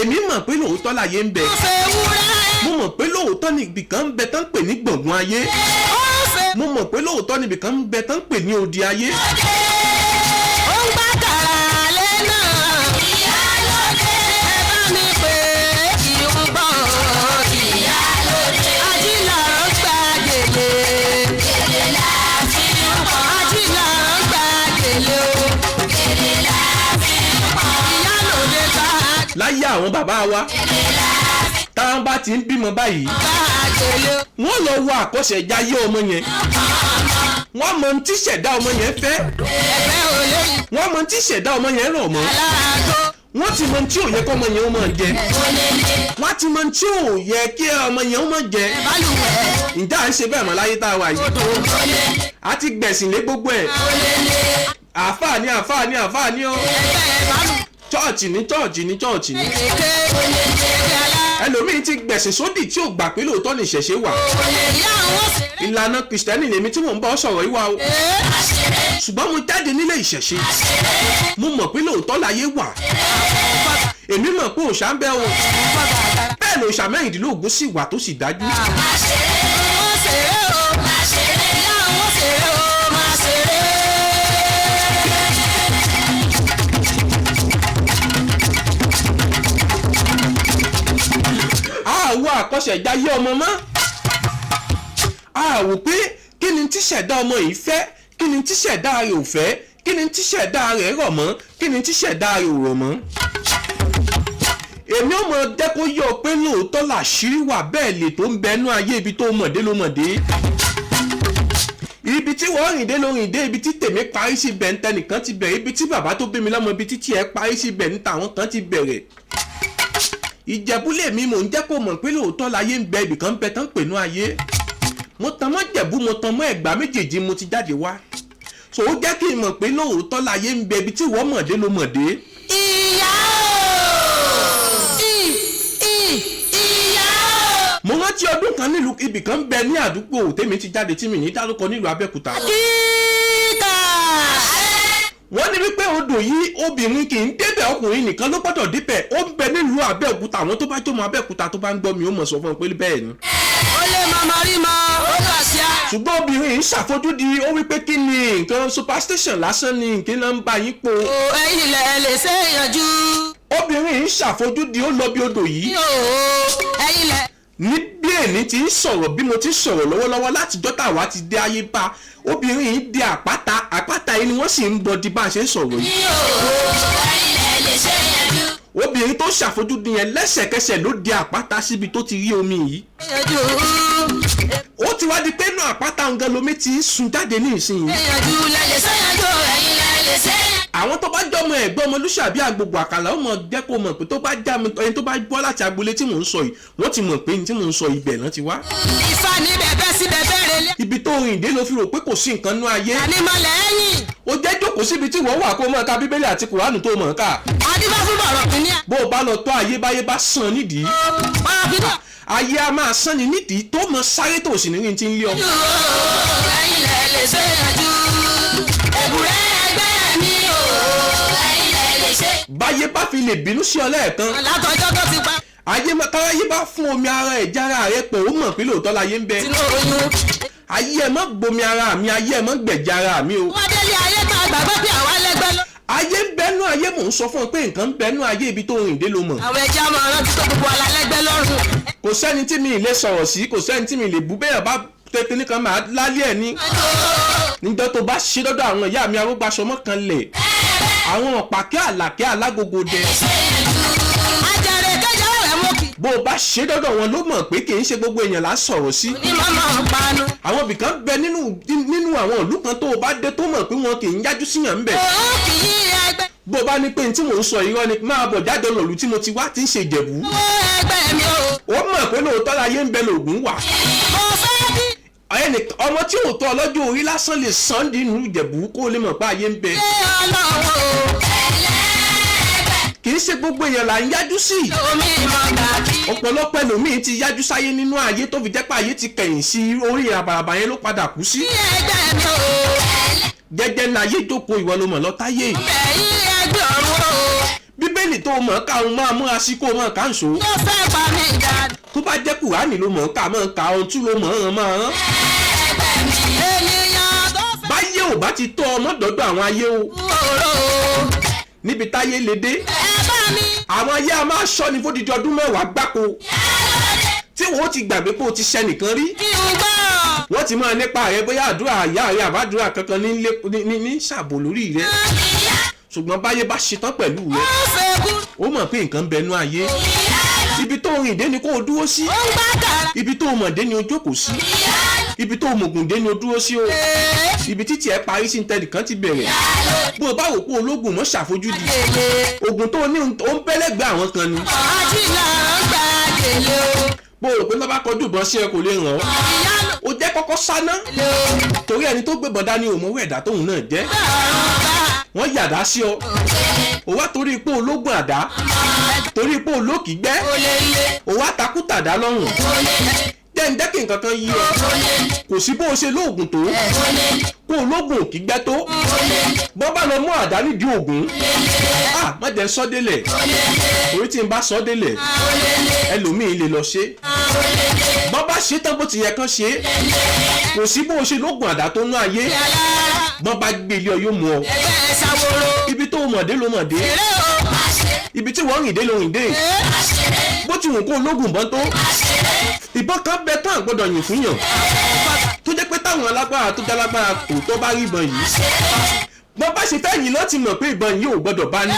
Èmi mọ̀ pé lóòótọ́ láyé ń bẹ. Ó fẹ́ wúrẹ́. Mo mọ̀ pé lóòótọ́ nìkan ń bẹ tán pè ní gbọ̀ngbọ̀n ayé. Ó fẹ́. Mo mọ̀ pé lóòótọ́ nìkan ń bẹ tán pè ní odi ayé. Ó ń gbá kàrà lẹ́nà. Ìyálóde. Ẹ bá mi pè é kí n gbọ́. Ìyálóde. Ajílà ń gba gèlè. Gèlè la fi ń pọ̀. Ajílà ń gba gèlè o. Gèlè la fi ń pọ̀. Ìyálóde gbà Láyé àwọn bàbá wa, táwọn bá ti ń bímọ báyìí, gba gèlè o. wọ́n lọ wo àkọsẹ̀jayé ọmọ yẹn. Wọ́n mọ ohun tí ṣẹ̀dá ọmọ yẹn fẹ́. Ẹgbẹ́ olóyè Wọ́n mọ ohun tí ṣẹ̀dá ọmọ yẹn rọ̀ mọ́. aláàgọ́. Wọ́n ti mọ ohun tí ò yẹ kọ́ ọmọ yẹn ó máa jẹ. Wọ́n ti mọ ohun tí ò yẹ kí ọmọ yẹn ó máa jẹ. Balùwẹ̀ Ǹjẹ́ à ń ṣe bẹ́ẹ̀ mọ́ láyé tá a wà yìí? odò A ti gbẹ̀sìn lé gbogbo ẹ̀. Àáfàá ni, àáfàá ni, àáfàá ni ó. Ẹgbẹ́ balùwẹ̀. Chọ́ọ̀chì ní, chọ́ọ̀chì ní, chọ́ọ̀chì ní. Èké ẹgbẹ́ alá. Ẹlòmíín ti gbẹ̀sìn sódì tí ò gbà pé lóòótọ́ ní ìṣẹ̀ṣe wà. Ìyá àwọn òṣèré. Ìlànà Kìrìsìtẹ́nì lèmi tí mò ń bá ọ sọ̀rọ̀ yìí wá o. Ṣùgbọ́n mo jáde nílé ìṣẹ̀ṣe. Mo mọ̀ pé lóòótọ́ láyé wà. Èmi mọ̀ pé òòṣà ń bẹ o. Bẹ́ẹ̀ ni òòṣà 16 sì wà tó sì dájú. Òṣèré o. Ìyá àwọn òṣèré o. Máa ṣeré. Àwọ̀ àkọsẹ̀jayé ọmọ mọ́. A wò pé kí ni tíṣẹ̀dá ọmọ yìí fẹ́, kí ni tíṣẹ̀dá rẹ̀ ò fẹ́, kí ni tíṣẹ̀dá rẹ̀ rọ̀ mọ́, kí ni tíṣẹ̀dá rẹ̀ ò rọ̀ mọ́. Èmi ò mọ̀ jẹ́ kó yọ pé lóòótọ́ làṣírí wà, bẹ́ẹ̀ lè tó ń bẹnu ayé. Ibi tó mọ̀dé ló mọ̀dé, ibi tí wọ́n rìn dé ló rìn dé, ibi tí tèmi parí sí bẹ̀ ń tẹnìkan ti bẹ̀rẹ̀, ibi tí bàbá tó bí mi lọ́mọ, ibi tí tiẹ̀ parí sí bẹ̀ ń tàwọn kan ti bẹ̀rẹ̀. Ìjẹ̀bú lèmi, mò ń jẹ́ kó mọ̀ pé lóòótọ́ láyé ń bẹ, ibìkan ń bẹ tán pè ní ayé. Mo tan mọ́ Jẹ̀bú, mo tan mọ́ Ẹ̀gbá, méjèèjì mo ti jáde wá. So ó jẹ́ kí n mọ̀ pé lóòótọ́ láyé ń bẹ, ibi tí wọ́n mọ̀dé ló mọ̀dé. Ìyá o. I i ìyá o. Mo rántí ọdún kan nílùú ibìkan ń bẹ ní àdúgbò tèmi ti jáde tí mi ní dárúkọ, nílùú Abẹ́òkúta. Kíkà. Wọ́n ní wípé odò yìí, obìnrin kì í débẹ̀, ọkùnrin nìkan ló gbọ́dọ̀ débẹ̀. Ó ń bẹ nílùú Abẹ́òkúta. Àwọn tó bá jọmọ Abẹ́òkúta tó bá ń gbọ́ mi, ó mọ̀ sọ fún un pé bẹ́ẹ̀ ni. Ó lé màmá rí mọ́. Ó kà sí a. Ṣùgbọ́n obìnrin yìí ṣàfojúdi, ó wípé kí ni nǹkan superstition lásán ni, nǹkan náà ń bá yín po. O ẹ̀yin lẹ lè ṣe yanjú. Obìnrin yìí ṣàfojúdi, ó lọ bí odò yìí. O ẹ̀yin lẹ. Ní bí èní ti ń sọ̀rọ̀, bí mo ti ń sọ̀rọ̀ lọ́wọ́lọ́wọ́, láti jọ́tà wá ti dé ayé bá obìnrin yìí di àpáta. Àpáta yìí ni wọ́n sì ń bọ di bá a ṣe ń sọ̀rọ̀ yìí. O ẹ̀yin lẹ lè ṣe yanjú. Obìnrin tó ṣàfojúdi yẹn, lẹ́sẹ̀kẹsẹ̀ ló di àpáta síbi tó ti rí omi yìí. Yanjú. Ó ti wá di pé inú àpáta ngan lomi ti ń sun jáde ní ìsinyìí. Yanjú lẹ lè ṣe yanjú. Ẹ̀yin lẹ lè ṣe. Àwọn tó bá jọmọ ẹ̀gbọ́n ọmọ lùsàbí àgbègbè àkàlà, ó mọ jẹ́ kó mọ̀ pé tó bá já mi, ẹni tó bá gbọ́ láti agboolé tí mò ń sọ yìí, wọ́n ti mọ̀ pé ní tí mò ń sọ ibẹ̀ náà ti wá. Ifá ní bẹ̀bẹ̀ sí bẹ̀bẹ̀ rẹ̀ lé. Ibi tó rìn dé ló fi rò pé kò sí nǹkan nú ayé. Ànímọ̀lẹ̀ ẹ̀yìn. Ó jẹ́ jókòó síbi tí wọ́n wà kó mọ̀ ká Bíbélì àti Kùránù tó mọ̀ ká. Adíbá fún bọ̀rọ̀ kìíní. Bó o bá lọ tọ́ ayé, báyé bá sàn nídìí, Bọ̀rọ̀ kìíní. ayé a máa sàn ní nídìí tó mọ sáré tó sì ní rí ti ń lé ọ. Ẹ̀yin lẹ lè ṣe yanjú. Èbúrẹ́ ẹgbẹ́ mi o. Ẹ̀yin lẹ lè ṣe. Báyé bá fi lè bínú sí ọ lẹ́ẹ̀kan, Látọjọ́ tó ti pa. Ayé káráyé bá fún omi ara ẹ̀ jára rẹ̀ pọ̀, ó mọ̀ pé lóòótọ́ láyé ń bẹ. Sínú oyún. Ayé ẹ mọ́ gbomi ara mi, ayé ẹ mọ́ gbẹ̀jẹ̀ ara mi o. Wọ́n délé ayé máa gbàgbọ́ pé àwa lẹ́gbẹ́ lọ. Ayé ń bẹnu ayé, mò ń sọ fún ọ pé nǹkan ń bẹnu ayé, ibi tó rìn dé ló mọ̀. Àwọn ẹja máa rántí tó gbogbo ala lẹ́gbẹ́ lọ́rùn. Kò sẹ́ni tí mi ì lè sọ̀rọ̀ sí, kò sẹ́ni tí mi lè bú. Bẹ́ẹ̀ bá tètè nìkan máa lálẹ́ ẹ̀ ní. Níjọ́ tó bá ṣe lọ́dọ̀ àwọn ìyá mi arúgbàṣọmọ́ kan lẹ̀, àwọn ọ̀pàkẹ́ àlàkẹ́ alágogo dẹ. Ajẹrẹ kẹjọ rẹ mú kí. Bó o bá ṣe dọ́dọ̀ wọn ló mọ̀ pé kì í ṣe gbogbo èèyàn là ń sọ̀rọ̀ sí. Ní mọ́mọ́ panu. Àwọn ibìkan bẹ nínú nínú àwọn ìlú kan tó o bá dé tó mọ̀ pé wọn kì í yájú síyàn ńbẹ̀. Ó kì í ẹgbẹ́. Bó o bá ní pé n tí mò ń sọ irọ́ ni, máa bọ̀ jáde lọ̀lú tí mo ti wá tí ń ṣe Ìjẹ̀bú. Owó ẹgbẹ́ mi o. Ó mọ̀ pé lóòótọ́ láyé ń bẹ lògùn wà. Mo fẹ́ bí Ẹnì ọmọ tí ò tọ́ ọlọ́jọ́ orí lásán lè sàn nínú Ìjẹ̀bú kó lè mọ̀ pé ayé ń bẹ. ṣé ọlọ́wọ́ o. Ẹlẹ́gbẹ́. Kì í ṣe gbogbo èèyàn là ń yájú sí. Omi mọ̀ gàkí. Ọ̀pọ̀lọpọ̀ ẹlòmíín ti yájú sáyé nínú ayé tó fi jẹ́ pé ayé ti kẹ̀yìn sí orí àbàràbà yẹn ló padà kú sí. Kí ẹgbẹ́ mi o. Jẹ́jẹ́ láyé jókòó, ìwọ ló mọ̀ lọ́táyé. Ẹ̀yìn ẹgbẹ́ ọ̀run o. Bíbélì tó mọ̀ ká òun máa múra sí kó o mọ̀ ká ń so. Tó fẹ́ pa mí dà. Tó bá jẹ́ Kùránì ló mọ̀ ká mọ̀ ká, ohun tí ló mọ̀ ọ́n máa rán. Ẹgbẹ́ mi. Ènìyàn tó fẹ́ Báyé ò bá ti tọ́ ọmọ dọ́dọ̀ àwọn ayé o. kú òró o. Níbi táyé le dé. Ẹ bá mi. Àwọn ayé a máa ṣọ́ ni fódìdí ọdún 10 gbáko. Tí wọ́n ti gbàgbé pé o ti ṣẹ nìkan rí. Kí n gbọ́. Wọ́n ti máa nípa rẹ bóyá àdúrà àyà rẹ àbádúrà kankan ní ní ní ṣàbò lórí rẹ. Ṣùgbọ́n báyé bá ṣetán pẹ̀lú rẹ, Ó fẹ́ kú. ó mọ̀ pé nǹkan ń bẹnu ayé. Ibi tó rìn dé ni kó o dúró sí. Ó ń gbá kàrà. Ibi tó mọ̀ dé ni o jókòó sí. Ibi tó mọ̀gùn dé ni o dúró sí o. Ibi títí ẹ parí sí tẹnìkan ti bẹ̀rẹ̀. Bó o bá wò pé ológun mọ́ ṣàfojúdi, Gèlè. oògùn tó o ní ó ń bẹ́lẹ́gbẹ́ àwọn kan ni. Ajílà ń gba gèlè o. Bó o rò pé tó bá kọjú ìbọn sí ẹ kò lè ràn ọ́, Ìyá ló o jẹ́ kọ́kọ́ sáná, lè o. torí ẹni tó gbébọn dání ò mọ̀wé ẹ̀dá tóun náà jẹ́. Ọ̀run bá Wọ́n yàdá sí ọ, o wá torí pé ológun àdá, torí pé olókìgbẹ́, olè lè o wá takútàdá lọ́rùn. olè lè Jẹ́ ń dẹ́kìn kankan yí ọ, olè kò sí bó o ṣe lóògùn tó, olè kó ológun òkìgbẹ́ tó, bọ́ bá lọ mú àdá nídìí ògùn, ah, má jẹ́ sọ́ délẹ̀, torí tí n bá sọ́ délẹ̀ ẹlòmíín lè lọ ṣe. Bọ́ bá ṣe tán bó ti yẹ kán ṣe, kò sí bó o ṣe lóògùn àdá tó ná ayé, Yàrá bọ́n bá gbé ilé ọ yóò mú ọ. ẹgbẹ́ Sàwòrò. Ibi tó o mọ̀ dé ló mọ̀ dé. Eré o. Ibi tí wọ́n rìn dé ló rìn dé. Bó ti wù kó ológun bọ́n tó, ìbọn kan bẹ tán gbọ́dọ̀ yìn fún yàn, tó jẹ́ pé táwọn alágbára tó jálágbára kò tó bá rí ìbọn yìí, bọ́n bá ṣe fẹ́ yìn lọ́ọ́ ti mọ̀ pé ìbọn yìí ò gbọ́dọ̀ bá ní.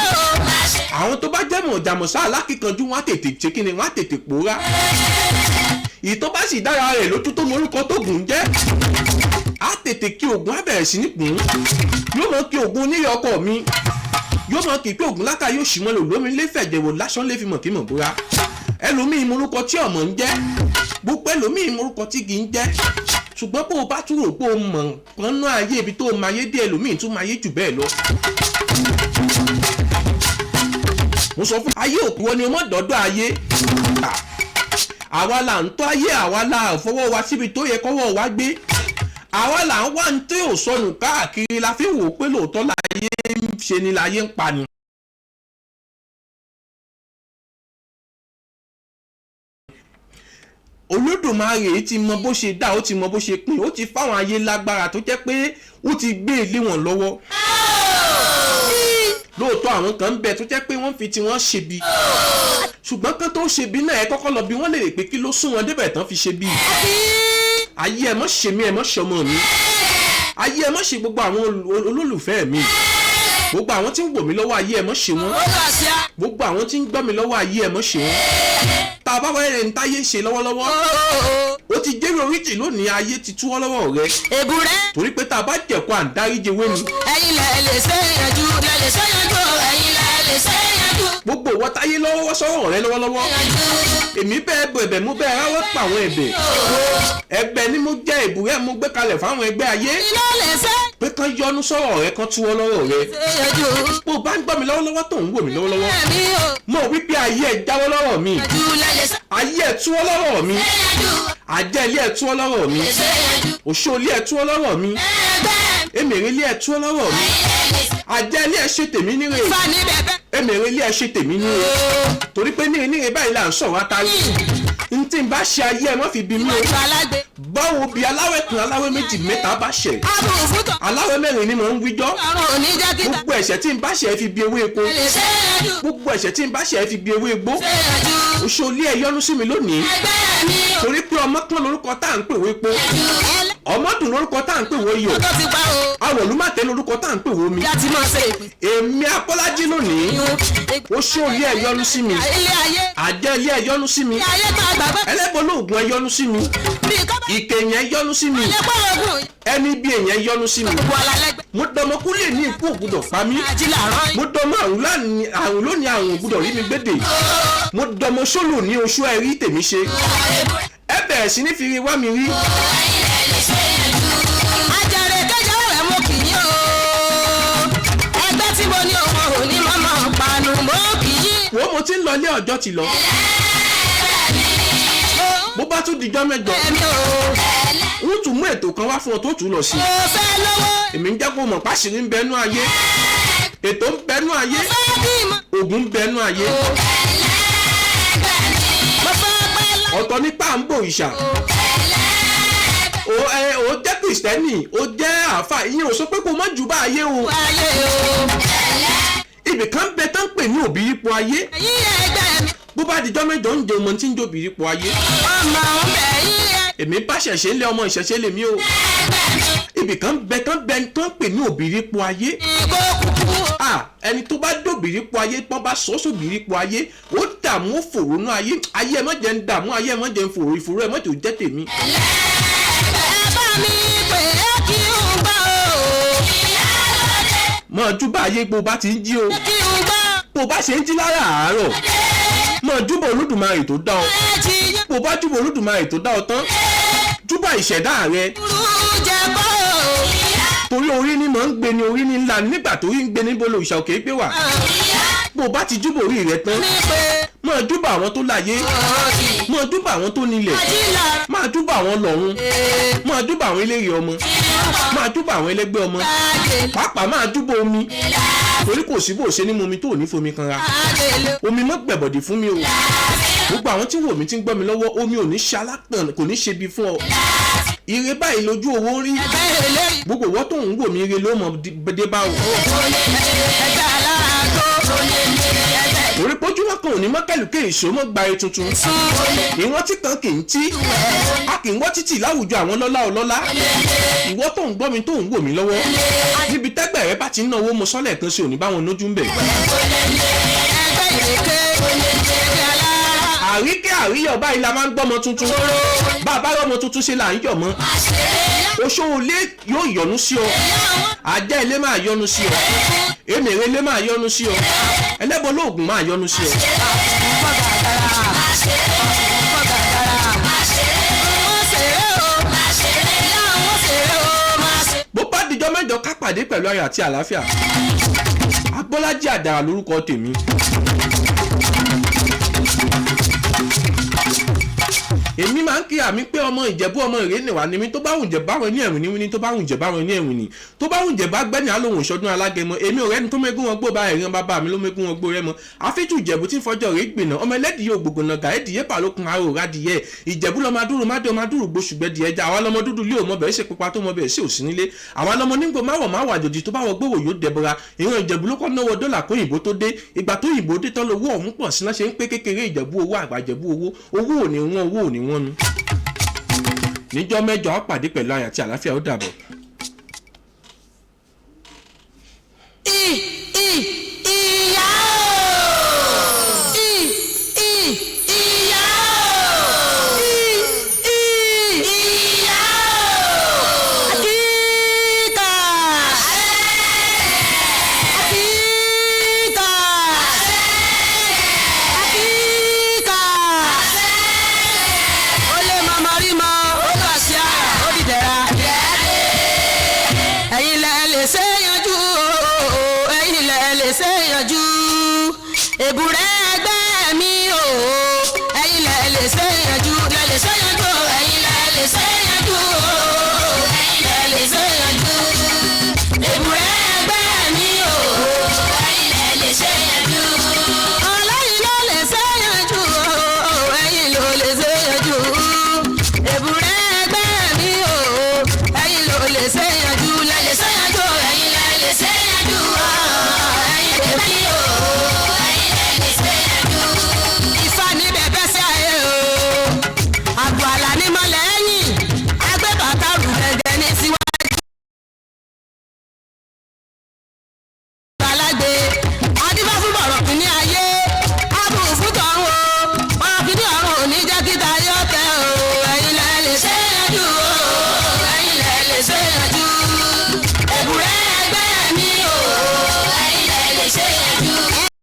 Àwọn tó bá jẹ́ mọ̀jàmọ̀sá alákìkanjú, wọn á tètè ṣe kí ni, wọn á tètè pòórá. Ìyí tó bá sì dára rẹ̀ lójú tó morúkọ tó gùn jẹ́, á tètè kí ògùn, á bẹ̀rẹ̀ sí ní kùn ún. Yóò mọ̀ kí ògùn oníyẹ ọkọ mi, yóò mọ̀ kí pé ògùn láka yóò sì mọ́ lò lómi lé fẹ̀jẹ̀wò lásán lè fi mọ̀ kí mọ̀ bóra. Ẹlòmíì morúkọ tí ọmọ ń jẹ́, gbogbo ẹlòmíì morúkọ tí kì í jẹ́. Ṣùgbọ́n bó o bá tún rò pé o mọ̀ nǹkan náà ayé, ibi tó o máa yé dé, ẹlòmíì tún máa yé jù bẹ́ẹ̀ lọ. Mo sọ fún ayé òkú wọn ni wọ́n dọ́dọ̀ ayé. Àwa là ń tọ́ ayé, àwa là ń fọwọ́ wa síbi tó yẹ kọ́wọ́ wa gbé, àwa là ń wá ní tí ò sọnù káàkiri, la fi wò ó pé lóòótọ́ láyé ń ṣe ni láyé ń pa ni. Olódùmarè ti mọ bó ṣe dá, ó ti mọ bó ṣe pín, ó ti fáwọn ayé lágbára tó jẹ́ pé ó ti gbé ilé wọn lọ́wọ́. Lóòótọ́ àwọn kan ń bẹ tó jẹ́ pé wọ́n fi tiwọn ṣebi, ṣùgbọ́n kán tó ṣebi náà, ẹ kọ́kọ́ lọ bí wọ́n lè rè pé kí ló sún wọn débẹ̀ tán fi ṣebi. Ayé ẹ mọ́ ṣe mí, ẹ mọ́ ṣe ọmọ mi, ayé ẹ mọ́ ṣe gbogbo àwọn olólùfẹ́ mi, gbogbo àwọn tí ń wò mí lọ́wọ́, ayé ẹ mọ́ ṣe wọ́n. Ó lọ sí a. Gbogbo àwọn tí ń gbọ́ mi lọ́wọ́, ayé ẹ mọ́ ṣe wọ́n. Tá a bá wáyé rẹ̀ ń táyé ṣe lọ́wọ́lọ́wọ́, ó ti jẹ́rìí oríjì lónìí, ayé ti túwọ́ lọ́wọ́ rẹ, Èbúrẹ́. torí pé tá a bá jẹ̀kọ́ à ń dáríje wé ni. Ẹ̀yin lẹ lè ṣe yanjú, lẹ lè ṣe yanjú, ẹ̀yin lẹ lè ṣe yanjú. Gbogbo ìwọ táyé lọ́wọ́ sọ́wọ́ rẹ lọ́wọ́lọ́wọ́, èmi bẹ́ẹ̀ bọ ẹ̀bẹ̀, mú bẹ́ẹ̀ ráwọ́ pa àwọn ẹ̀bẹ̀. Ẹ̀bẹ̀ ni mo jẹ́, ìbúrẹ́ mo gbé kalẹ̀ fáwọn ẹgbẹ́ ayé Ẹ̀yin lẹ lè ṣe pé kán yọnu sọ́rọ̀ rẹ, kán túwọ́ lọ́wọ́ rẹ. yanjú. Bó o bá ń gbọ́ mi lọ́wọ́lọ́wọ́, tó ń wò mí lọ́wọ́lọ́wọ́, Ẹ̀mí o. mo wí pé ayé ẹ̀ jáwọ́ lọ́rọ̀ mi, Yanjú lẹ lè ṣe ayé ẹ̀ túwọ́ lọ́rọ̀ mi, yanjú. àjẹ́ ilé ẹ̀ túwọ́ lọ́rọ̀ mi, Lè ṣe yanjú. òṣó ilé ẹ̀ túwọ́ lọ́rọ̀ mi, Ẹgbẹ́ èmèrè ilé ẹ̀ túwọ́ lọ́rọ̀ mi, àjẹ́ ilé ẹ̀ ṣe tèmi níre, fani bẹ̀bẹ̀. èmèrè ilé ẹ̀ ṣe tèmi níre, torí pé níre níre báyìí là ń sọ̀rọ̀ atari. N tí n bá ṣe, ayé ẹ má fi bí mi o. Ìwájú alágbe. Báwo bí aláwẹ̀ kan, aláwẹ̀ méjì, mẹ́ta bá ṣẹ̀, Abùfútọ̀. aláwẹ̀ mẹ́rin ni mò ń wíjọ́. Ọ̀run ò ní jẹ́ kíta. Gbogbo ẹ̀ṣẹ̀ tí n bá ṣẹ̀, ẹ fi bí ewé epo. Lè ṣe yanjú. Gbogbo ẹ̀ṣẹ̀ tí n bá ṣẹ̀, ẹ fi bí ewé egbó. Ṣe yanjú. Òṣòlì ẹ yọ́nú sí mi lónìí, Ẹgbẹ́ mi o. torí pé ọmọ kan lórúkọ tá à ń pè wé epo. Yanjú. Ọmọdún lórúkọ tá à ń pè wọ́n yìí o. Tó ti pa o. Awọ̀lúmọ̀tẹ́ lórúkọ tá à ń pè wọ́n mi. Bí a ti máa ṣe ìpín. Èmi Abọ́lájí lónìí, ó ṣó ilé ẹ̀ yọ́nú sí mi. Ilé ayé. Àjẹ́ ilé ẹ̀ yọ́nú sí mi. Ilé ayé tá a gbàgbé. Ẹlẹ́bọ lóògùn ẹ̀ yọ́nú sí mi. Bí kọ́ bá Ìkẹyìn ẹ̀ yọ́nú sí mi. lè pọ̀ ogun. Ẹni bí èèyàn yọ́nú sí mi. Gbogbo alalẹ́gbẹ́. Mo dọmọ kú lè ní ikú ògbúdọ̀ pa mí. Ají làárọ̀ yìí. Mo dọmọ àrùn lánìí, àrùn lónìí, àrùn ògbúdọ̀ rí mi gbédè. Mo dọmọ sólò ní oṣù ẹ̀rí tèmi ṣe. Ẹ bẹ̀rẹ̀ sí ní fi rí wá mi rí. Ajẹrẹ kẹjọ rẹ mo kì í o. Ẹgbẹ́ tí mo ní òun ò ní mọ́mọ́ panu mo kì í. Wo, mo ti ń lọ ilé, ọjọ́ ti lọ. Bó bá tún dijọ́ 8, Ẹ̀mí o. n tún mú ètò kan wá fún ọ tó tún lọ sí. Mo fẹ́ lówó. Èmi ń jẹ́ kó mọ̀ páṣírí ń bẹnú ayé, ètò ń bẹnú ayé, Fẹ́ bímọ. ògùn ń bẹnú ayé. Mo fẹ́ pẹ́ lá. Ọ̀tọ̀ ní pàǹbò ìṣà. O ẹ o jẹ́ kìrìsìtẹ́nì, o jẹ́ àáfà, ìyẹn ò sọ pé kó má jù bá ayé o. Ayé o. Ibì kan bẹ tán pè ní òbí ipò ayé. Ẹ̀yin ẹgbẹ́ mi. Bó bá dijọ́ 8, ń jẹun mọ́ tí ń jòbí ipò ayé. Ọmọ ń bẹ̀ yín ẹ. Èmi bá ṣẹ̀ṣẹ̀ ń lé ọmọ ìṣẹ̀ṣẹ̀ lèmi o. Ibì kan bẹ tán bẹ tán pè ní òbí ipò ayé. Ìgò kúkú. Ah, ẹni tó bá dòbìrí po ayé, pọ́n bá sọ sóbìrí po ayé, ó dààmú, ó fòrónú ayé. Ayé ẹ má jẹ́ ń dààmú, ayé ẹ má jẹ́ ń fòrò, ìfòró ẹ má jẹ́ ò jẹ́ tèmi. Ẹ bá mi pè é kí n gbọ́ o. Mọ júbà ayé bó bá ti ń jí o. Kí n gbọ́. Bó bá ṣe ń jí láràárọ̀, mọ júbà Olódùmarè tó dá ọ. Ẹ ti yán. Bó bá júbà Olódùmarè tó dá ọ tán, júbà ìṣẹ̀dá rẹ. Kúrú jẹ bọ́ o. Torí orí ni mò ń gbé ni, orí ni ńlá nígbà tó rí ń gbé níbo lo ìṣà òkè gbé wà. Bó bá ti júbà orí rẹ tán, Ní pé mọ júbà àwọn tó láyé, mọ júbà àwọn tó nílẹ̀, ajílà. máa júbà àwọn lọ́run, máa júbà àwọn eléré ọmọ, máa júbà àwọn ẹlẹgbẹ́ ọmọ, pàápàá máa júbà omi, torí kò sí bó ṣe ní mu omi tó ò ní fomi kanra. Omi mọ́ gbẹ̀bọ̀dì fún mi o. Gbogbo àwọn tí wò mí, tí ń gbọ́ mi lọ́wọ́, omi ò ní ṣe alápọ̀n, kò ní ṣe bí fún ọ. Ire báyìí lójú owó rí. Gbogbo ìwọ tó ń wò mí, ire ló mọ̀ dé bá o. Torí pójúmọ́ kan ò ní mọ́kẹ́lùkẹ́ èso mọ́ gba e tuntun. Ìwọ́n tí kan kì í tí a kì í wọ́ títì láwùjọ àwọn lọ́lá ọlọ́lá. Ìwọ tó ń gbọ́ mi, tó ń wò mí lọ́wọ́, níbi tẹ́gbẹ̀ rẹ bá ti ń náwó, mo sọ́lẹ̀ kan sí òní báwọn nójú ń bẹ̀. Àríkẹ́ àríyọ̀ báyìí la máa ń gbọ́mọ tuntun. Bàbá rọ́mọ tuntun ṣe là ń yọ̀ mọ́. Oṣó ilé yóò yọ́nú sí ọ, ajá ilé máa yọ́nú sí ọ, èmèrè ilé máa yọ́nú sí ọ, ẹlẹ́bọ lóògùn máa yọ́nú sí ọ. Bó bá dijọ́ 8, ká pàdé pẹ̀lú ayọ̀ àti àlàáfíà. Abọ́lájí Àdàrà lórúkọ tèmi. Èmi máa ń kí àmì pé ọmọ Ìjẹ̀bú, ọmọ ìrẹ́nìwá ni mí. Tó bá wùn jẹ̀ báwọn ní ẹ̀rìn níwí ní, tó bá wùn jẹ̀ báwọn ní ẹ̀rìn ní, tó bá wùn jẹ̀ bá gbẹ́ni alóhùn ìṣọdún alágẹmọ. Èmi ò rẹ́ni tó mẹ́gún wọn gbó bá ẹ̀rín, bàbá mi ló mẹ́gún wọn gbó rẹ́mọ. Àfíjù Ìjẹ̀bú tí ń fọjọ́ rẹ̀ gbìnà, ọmọ ẹlẹ́dìí ògbògbò nàgà ẹ̀dìyẹ pàlókun àrò rádìyẹ. Ìjẹ̀bú lọmọ adúrú má dé, ọmọ adúrú gbóṣùgbẹ́dìẹ ẹja. Àwa lọmọ dúdú lé òmọ bẹ̀rẹ̀ ṣe pupa tó mọ bẹ̀rẹ̀ sí òsì nílé. Àwa lọmọ nígbò máwọ̀ máwọ̀ àjòjì tó bá wọ gbówó yóò dẹbọra. Ìran Ìjẹ̀bú ló kọ́ náwó dọ́là kó òyìnbó tó dé. Ìgbà tó òyìnbó dé tán, lówó ọ̀hún pọ̀ sí náà ṣe ń pé kékeré Ìjẹ̀bú owó, àgbà Ìjẹ̀bú owó, owó ò ní wọ́n, owó ò ní wọ́n mi. Níjọ́ 8, á pàdé pẹ̀lú ayọ̀ àti àlàáfíà. Ó dàbọ̀.